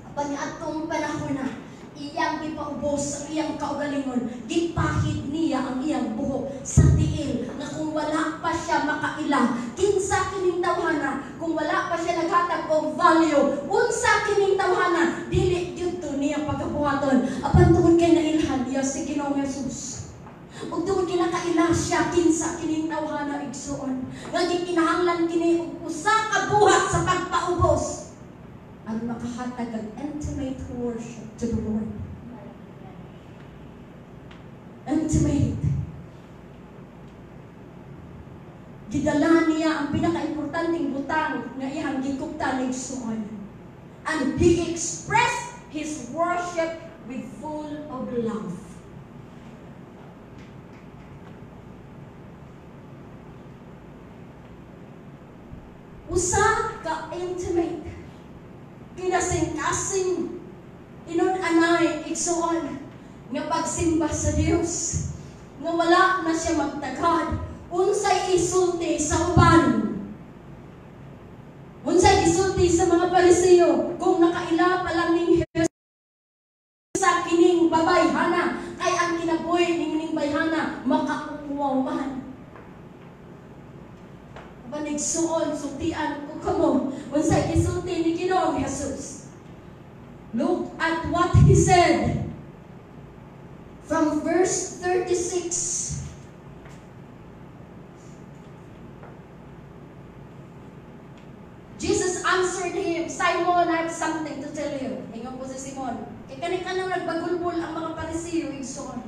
Apan atong panahon na, iyang gipaubos ang iyang kaugalingon, gipahid niya ang iyang buhok sa tiil nga kung wala pa siya makaila, kinsa kining tawhana, kung wala pa siya naghatag og value, unsa kining tawhana, dili gyud to niya pagabuhaton. Apan tungod kay nailhan niya si Ginoong Jesus, ug tungod kay nakaila siya kinsa kining tawhana, igsuon, nga gikinahanglan kini og usa ka buhat sa pagpaubos ang makahatag ang intimate worship to the Lord. Intimate. Gidala niya ang pinaka-importanteng butang nga iyang gikuptan, igsuon. And he expressed his worship with full of love. Usa ka intimate, kinasing-kasing, ingon-anay, igsuon, nga pagsimba sa Dios nga wala na siya magtagad unsay isulti sa uban, unsay isulti sa mga Pariseo kung nakaila pa lang ning Jesus sa kining babayhana, kay ang kinabuhi ning bayhana makauwaw man. Apan, igsuon, sultian ko kamo unsay gisulti ni Ginoong Jesus. Look at what he said from verse 36. Jesus answered him, "Simon, I have something to tell you." Ingon po si Simon. Kay kani kanang nagbagulbol ang mga Parisiyo, igsoon.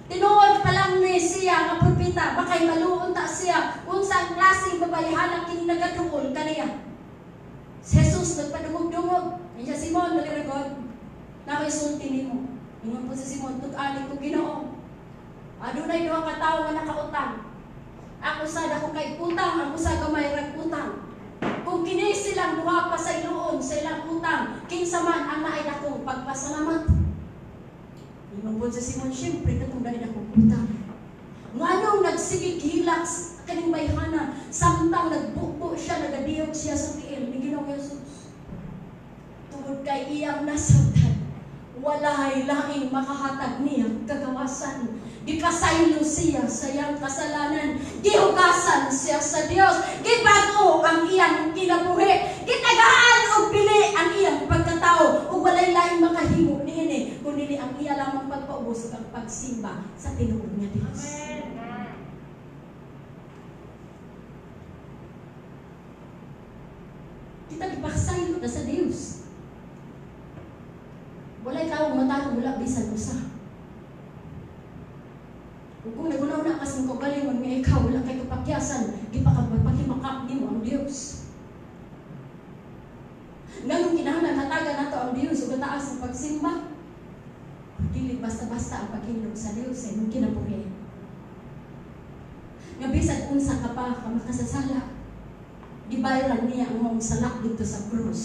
Tinuod pa lang ni siya nga propeta, makay maluon ta siya unsa ang klaseng babayhana kini nagaduol kaniya. Si Jesus nagpadungog-dungog. Niya, "Simon, dali God. Naa ko'y sulti nimo." Ingon po si Simon, "Tug-ani ko, Ginoo." "Adunay duha ka tawo nga nakautang. Ang usa dako kay utang, ang usa gamay rag utang. Kung kini silang duha pasayloon sa ilang utang, kinsa man ang naay dakong pagpasalamat?" Ingon po si Simon, "Syempre katong naay dakong utang." Nganong nagsige gihilak kaning bayhana samtang nagbubo siya, nagadiyog siya sa tiil ni Ginoong Jesus? Tungod kay iyang nasabtan, walay laing makahatag niya kagawasan. Gipasaylo siya sa iyang kasalanan. Gihugasan siya sa Dios. Gibago ang iyang kinabuhi. Gitagaan og bili ang iyang pagkatao. Ug walay laing makahimo niini kun dili ang iya lamang pagpaubos ug ang pagsimba sa tinuod nga Dios. Amen. Kita gipasaylo na sa Dios. Walay tao matarong, wala bisan usa. Ug kung naguna-una ka sa kaugalingon nga ikaw wala kay kapakyasan, gipakapahimakak nimo ang Dios. Nganong kinahanglan hatagan nato ang Dios ug taas ang pagsimba? Dili basta-basta ang paghinlog sa Dios sa imong kinabuhi. Nga bisan unsa ka pa ka makasasala, gibayaran niya ang maong sala dito sa krus.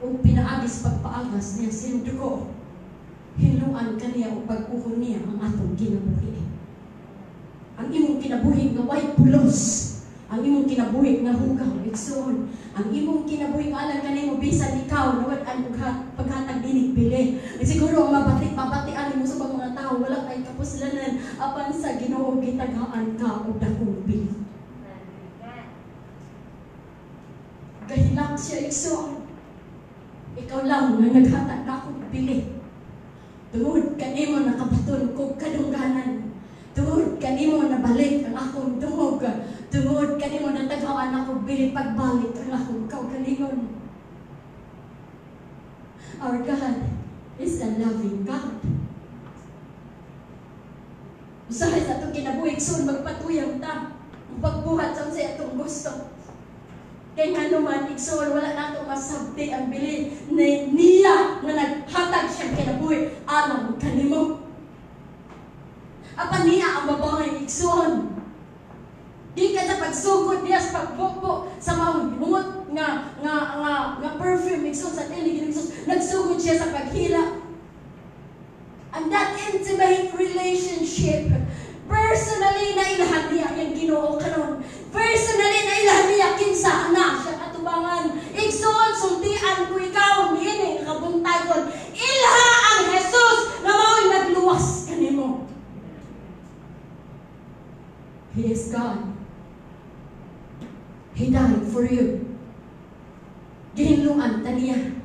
Ug pinaagi sa pagpaagas niya sa iyang dugo, hinluan kaniya ug bag-ohon niya ang atong kinabuhi. Ang imong kinabuhi nga way pulos, ang imong kinabuhi nga hugaw, igsoon, ang imong kinabuhi nga alang kanimo bisan ikaw nawad-an og paghatag dinig bili. Siguro ang mabatian nimo sa mga tao, wala kay kapuslanan, apan sa Ginoo gitagaan ka og dakong bili. Gahilak siya, igsoon. Ikaw lang nga naghatag nakong bili. Tungod kanimo nakabaton kog kadungganan. Tungod kanimo nabalik ang akong dungog. Tungod kanimo natagaan ako bili pagbalik ang akong kaugalingon. Our God is a loving God. Usahay sa atong kinabuhi, soon magpatuyang ta. Pagbuhat sa unsay atong gusto. Kay nga naman, igsoon, wala nato masabti ang bili ni niya nga naghatag siyang kinabuhi alang kanimo. Apan niya ang babae, igsoon. Di ka sa pagsugod niya sa pagbubo sa mahungot nga perfume, igsoon, sa tiil ni Jesus. Nagsugod siya sa paghila. And that intimate relationship, personally nailhan niya ang Ginoo karon. Personally nailhan niya kinsa na siya katubangan. Igsoon, sultian ko ikaw niini kabuntagon. Ilha ang Jesus nga mao'y nagluwas kanimo. He is God. He died for you. Gihinluan ta niya.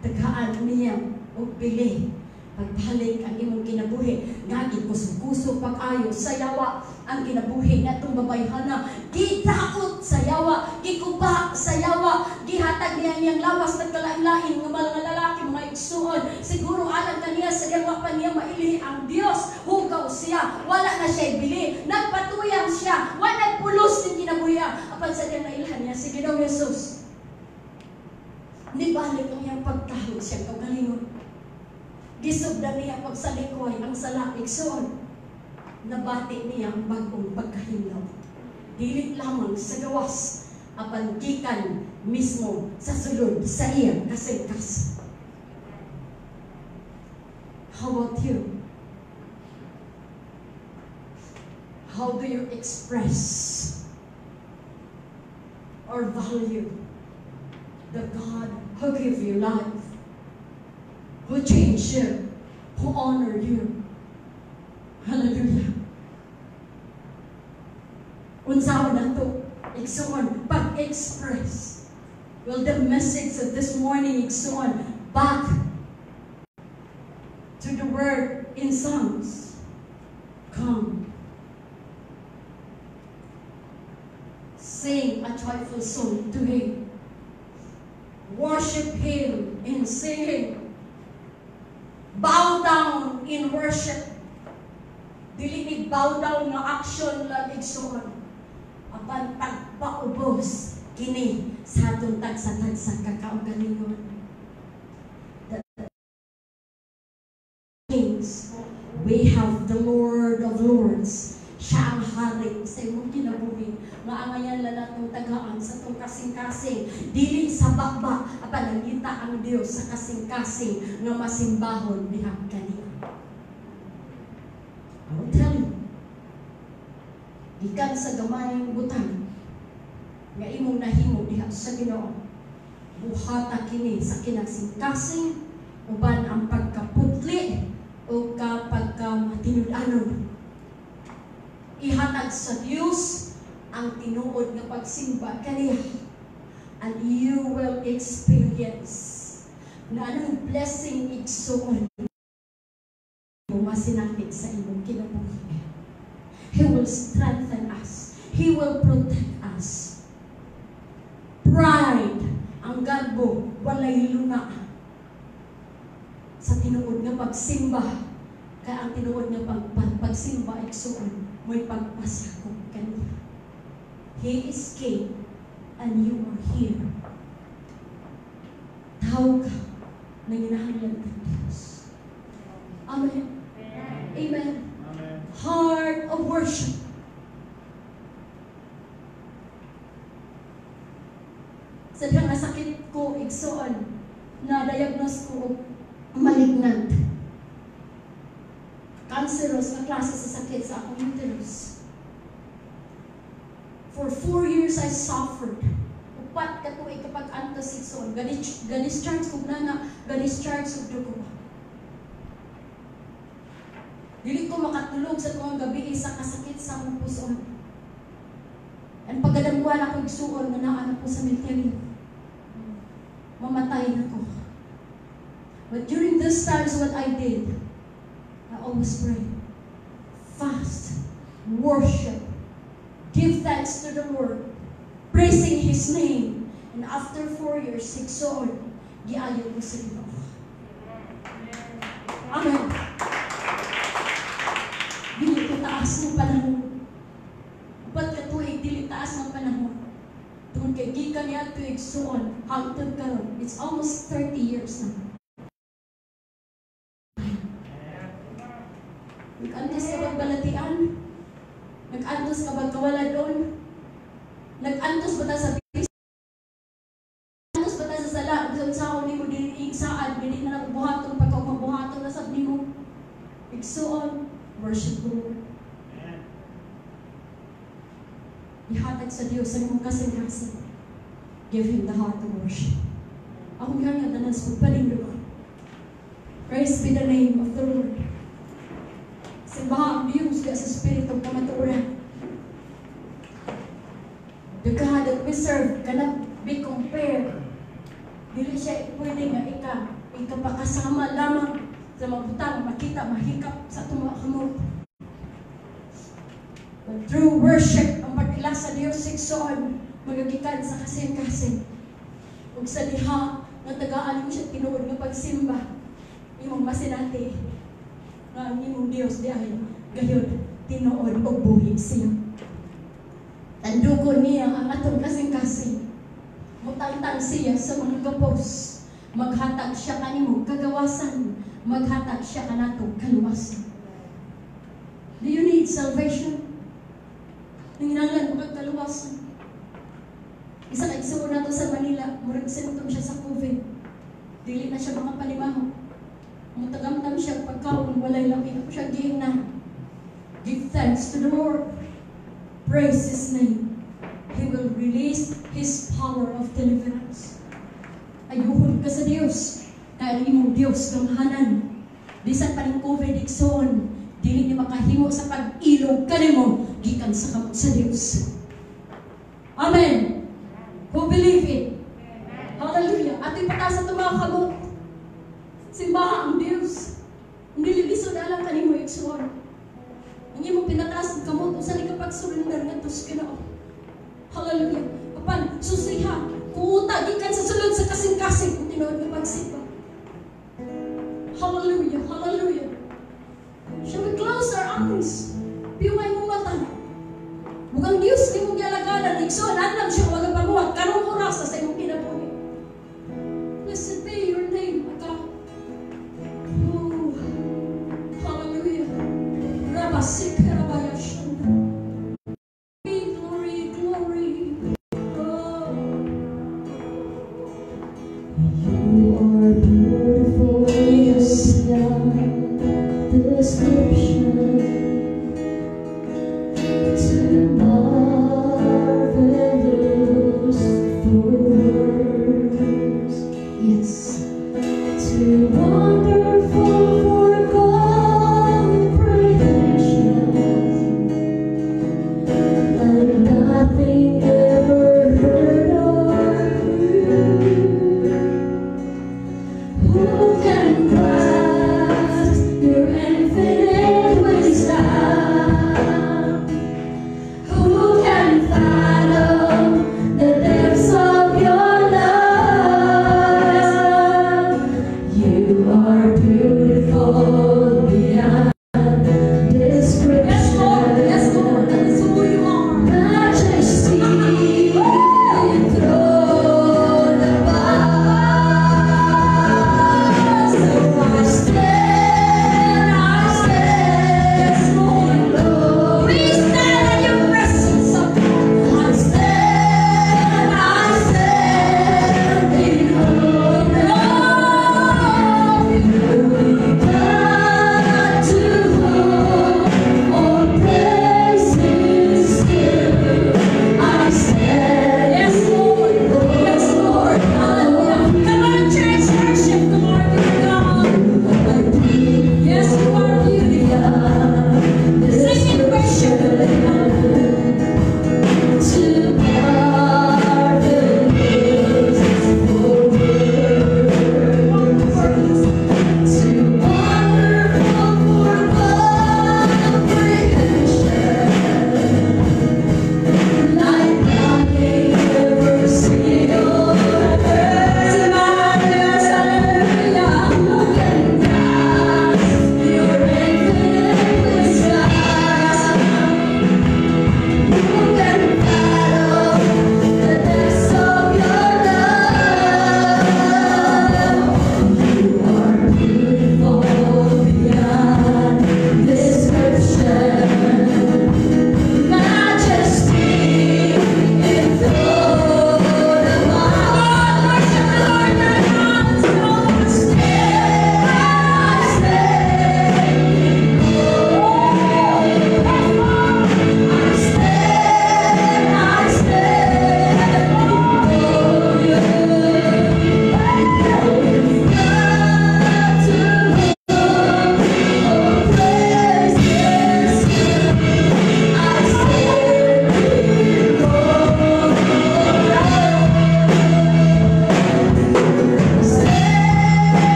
Tagaan niya og bili. Pagbalik ang imong kinabuhi, ngagi kusog-kusog pag-ayo sa yawa ang kinabuhi natong babayhana. Gidaot sa yawa, gikuba sa yawa, gihatag niya niyang lawas nagkalain-lain nga mga lalaki, mga igsuon. Siguro alang kaniya sa iyang wa pa niya mailhi ang Dios, hugaw siya, wala na siya bili, nagpatuyang siya, wa nagpulos ning kinabuhi. Apan sa diyang nailhan niya si Ginoong Jesus, nibalik ang iyang pagkahoy siyang kaugalingon. Gisugdan niya pagsalikoy ang sala, igsoon. Nabati niya ang bagong pagkahinlaw. Dili lamang sa gawas, apan gikan mismo sa sulod sa iyang kasingkas. How about you? How do you express or value the God who gave you life, who changed you, who honored you? Hallelujah. Unsaon nato, igsoon, pag-express? Well, the message of this morning, igsoon, back to the word in Psalms. Come. Sing a joyful song to Him. Worship Him in singing. Bow down in worship. Dili ni bow down nga action lang, igsoon. Apan pagpaubos kini sa atong tagsa-tagsa kakaugalingon. The Kings, we have the Lord of Lords. Siya ang hari sa imong kinabuhi. Nga angayan lang natong tagaan sa itong kasing-kasing. Dili sa bakba, apan nangita ang Dios sa kasing-kasing nga masimbahon diha kaniya. I will tell you, gikan sa gamayng butang nga imong nahimo diha sa Ginoo, buhata kini sa kinasingkasing uban ang pagkaputli o kapagkamatinud-anon. Ihatag sa Dios ang tinuod nga pagsimba kaniya, and you will experience na anong blessing, igsoon, masinakit sa imong kinabuhi. He will strengthen us. He will protect us. Pride, ang garbo, walay luna sa tinuod nga pagsimba. Kaya ang tinuod nga pagsimba, igsoon, mo'y pagpasakop kaniya. He is King and you are here. Tao ka na ginahanglan ng Diyos. Amen. Amen. Amen. Heart of worship. Sa dihang igsoon, na diagnose ko og malignant. Cancerous nga klase sa sakit sa akong uterus. For 4 years I suffered. 4 ka tuig kapag antos, igsoon. Ga-discharge kog nana, ga-discharge og dugo. Dili ko makatulog sa tuwang gabi sa kasakit sa akong puson. And pagkadamguan ako, igsuon, nga naa na ko sa cemetery. Mamatay na ko. But during these times, what I did, I always pray, fast, worship, give thanks to the Lord, praising His name. And after 4 years, igsoon, giayo ko sa Ginoo. Amen. Dili ko taas ng panahon. 4 ka tuig, dili taas ng panahon. Tungod kay gikan niya tuig suon, hangtod karon, it's almost 30 years na. Nag-antos ka bag balatian? Nag-antos ka bag kawaladon? Nag-antos ba ta sa bis? Nag-antos ba ta sa sala? Bisan sa nimo dili saad, dili na lang buhaton pagka mabuhaton na sab nimo. Igsuon, worship the Lord. Ihatag sa Dios ang imong kasing-kasing. Give Him the heart to worship. Akong gihangyo tanan sa pagpalindog. Praise be the name of the Lord. Simbaha ang Diyos sa Espiritu kamatuoran. The God that we serve cannot be compared. Dili siya pwede nga ikapakasama lamang sa mga butang makita, mahikap sa atong mga kamot. But through worship, ang pag-ila sa Diyos, igsoon, magagikan sa kasing-kasing. Ug sa diha nga tagaan mo siya tinuod nga pagsimba, imong masinati nga ang imong Dios diay gayud tinuod og buhi siya. Tandukon niya ang atong kasing-kasing. Mutangtang siya sa mga gapos. Maghatag siya kanimo kagawasan. Maghatag siya kanatong kaluwasan. Do you need salvation? Nanginahanglan mo kag kaluwasan? Isa ka igsuon nato sa Manila, murag symptom siya sa COVID. Dili na siya makapalimaho. Mutagamtam siya pagkaon, walay lami. Ako siya giingnan. Give thanks to the Lord. Praise His name. He will release His power of deliverance. Ayuhon ka sa Dios. Kaya ang imong Dios gamhanan. Bisan pa ning COVID, igsoon, dili ni makahimo sa pag-ilog kanimo gikan sa kamot sa Dios. Amen. Who believe it? Hallelujah. Ato ipataas sa mga kamot. Simbaha ang Dios. Dili lisod alang kanimo, igsoon. Ang imong pinataas ng kamot usa ni kapag surrender ngadto sa Ginoo. Hallelujah. Apan susiha, kuuta gikan sa sulod sa kasing-kasing kung tinuod nga pagsimba. Hallelujah. Hallelujah. Shall we close our eyes? Piyungay mong mata. Bugang Diyos ni mong gialagaran, igsoon, andam siya magapamuhat, karong oras sa imong kinabuhi. Blessed be your name, O God. Oh, hallelujah. Rabasik, rabaya, shanda. Glory, glory. Oh. You are beautiful beyond description. Too marvelous for words. Too wonderful for comprehension. Like nothing ever heard or knew. Who can grasp your infinite wisdom?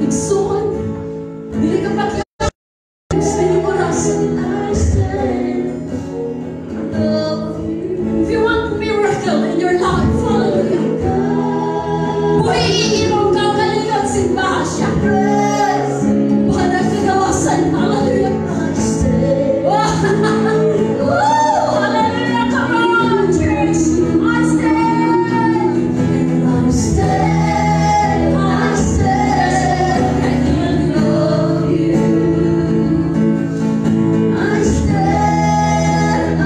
Igsoon, dili ka paglaom sa inyong orasan. I stand in awe of you. If you want miracle in your life, hallelujah. Buhiin imong kaugalingon, simbaha siya. Bahala kagawasan, hallelujah. I stand. Woo! Hallelujah, come on, church. I stand. I stand, I stand in awe of you. I stand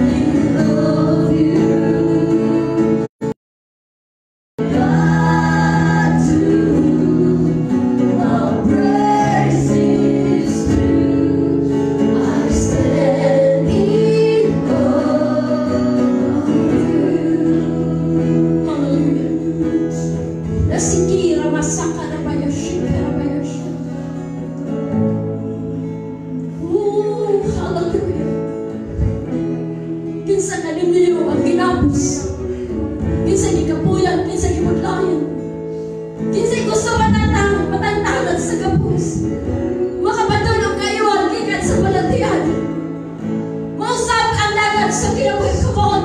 in awe of you. God, to whom all praise is due. I stand in awe of you. Hallelujah. Nasikira masaka na bayashika na bayasha. Ooh, hallelujah. Kinsa na ninyo ang ginapos? Kinsa gikapuyan? Kinsa gibudlayan? Kinsa gusto matantang, matantangan sa gapos? Makabaton og kaiwal gikan sa balatian. Mausab ang dagat sa kinabuhi. Come on.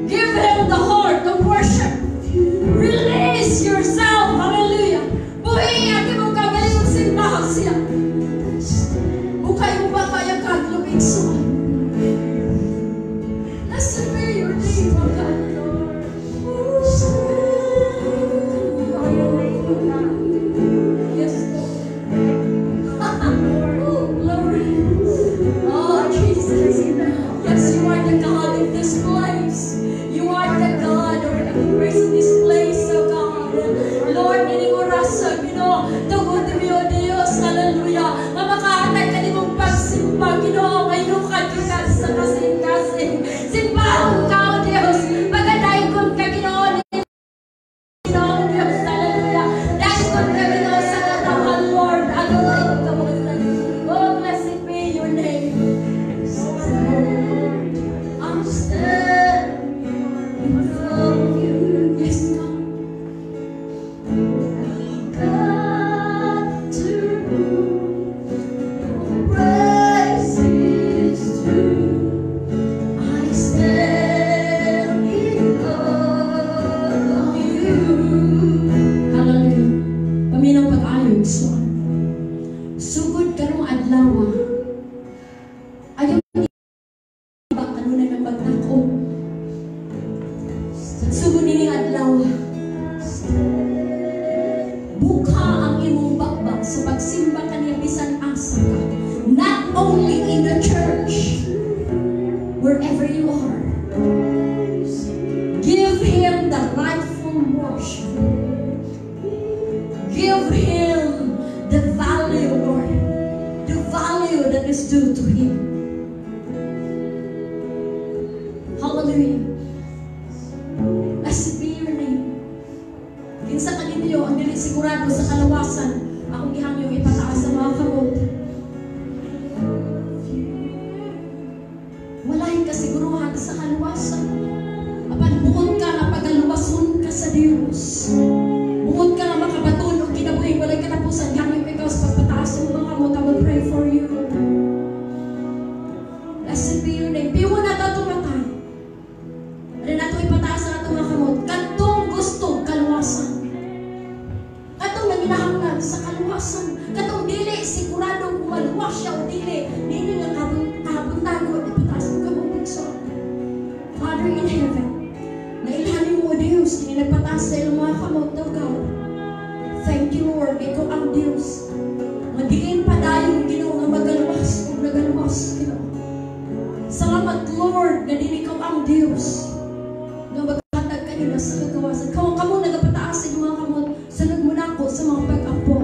Give him the heart of worship. Release yourself. Hallelujah. Buhi ang imong kaugalingon, simbaha siya. Bukay mo ba kaya kadlok, igsoon? Blessed be your name, O God. Yes, Lord. Oh, glory. Oh, Jesus. Yes, you are the God of this place. You are the God of every person in this place, oh God. Lord, nining orasa, Ginoo, tugod mi, O Dios, hallelujah. Nga makahatag kanimong pagsimba, Ginoo, kay lukad gikan sa kasing-kasing. Simbahon ka, O Dios. Pagadaygon ka, Ginoo, Ginoo Dios, hallelujah. Daygon ka, Ginoo, sa katawhan, Lord. Adunay kabuutan. Oh, blessed be your name. I stand in awe of you. Yes, God. God, to whom all praise is due. I stand in awe of you. Hallelujah. Paminaw pag-ayo, igsoon. Sugod karong adlaw. Ayaw ba kanunay ng pagnako. Sugod nining adlaw. Buka ang imong bakbak sa pagsimba kaniya bisan asa ka. Not only in the church, wherever you are. Give him the rightful worship. Give him the value, Lord. The value that is due to him. Hallelujah. Blessed be your name. Kinsa ka ninyo ang dili sigurado sa kalawasan, akong gihangyo ipataas sa mga kamot. Walay kasiguruhan sa kaluwasan. Apan buot ka nga pagaluwason ka sa Dios. Buot ka nga makabaton og kinabuhing walay katapusan. Hangyo ikaw sa pagpataas sa mga kamot. I will pray for you. Blessed be your name. Piwo na ito tumatay. Ano na ito ipataas ang atong mga kamot. Katong gusto kaluwasan. Katong nanginahanglan sa kaluwasan. Katong dili sigurado kung maluwas siya o dili. Dili nga kabuntago. Ipataas mo kamot, igsoon. Father in heaven, nailhanin mo, O Diyos, kini nagpataas sa ilang mga kamot, O God. Thank you, Lord, ikaw ang Diyos. Madiin padayon, Ginoo, nga magaluwas ug nagaluwas, Ginoo. Salamat, Lord, nga din ikaw ang Diyos nga maghatag kanila sa kagawasan. Kamo kamo nagapataas sa inyong mga kamot, sunod mo nako sa mga pag-ampo.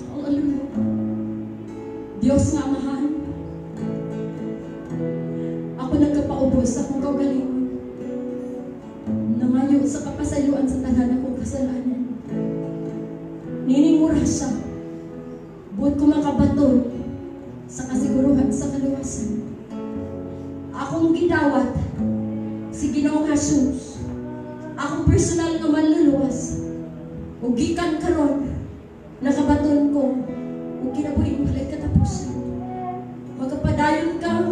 Hallelujah. Diyos nga Amahan, ako nagkapaubos sa akong kaugalingon. Nangayo sa kapasayloan sa tanan akong kasalanan. Nining orasa, buot ko makabaton sa kasiguruhan sa kaluwasan. Akong gidawat si Ginoong Jesus. Personal nga manluluwas. Ug gikan karon, nakabaton ko og kinabuhi walay katapusan. Magapadayon ka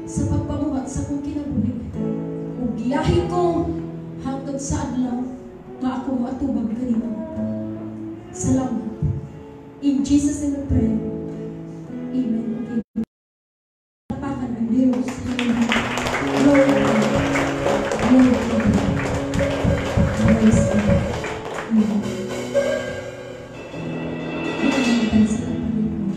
sa pagpamuhat sa akong kinabuhi. Ug giyahi ko hangtod sa adlaw nga ako moatubang kanimo. Salamat. In Jesus' name we pray. Amen. Amen. Palakpakan ang Diyos. Hallelujah. Glory to God. Glory to God. Praise God. Amen. Amen. Sa Panginoon.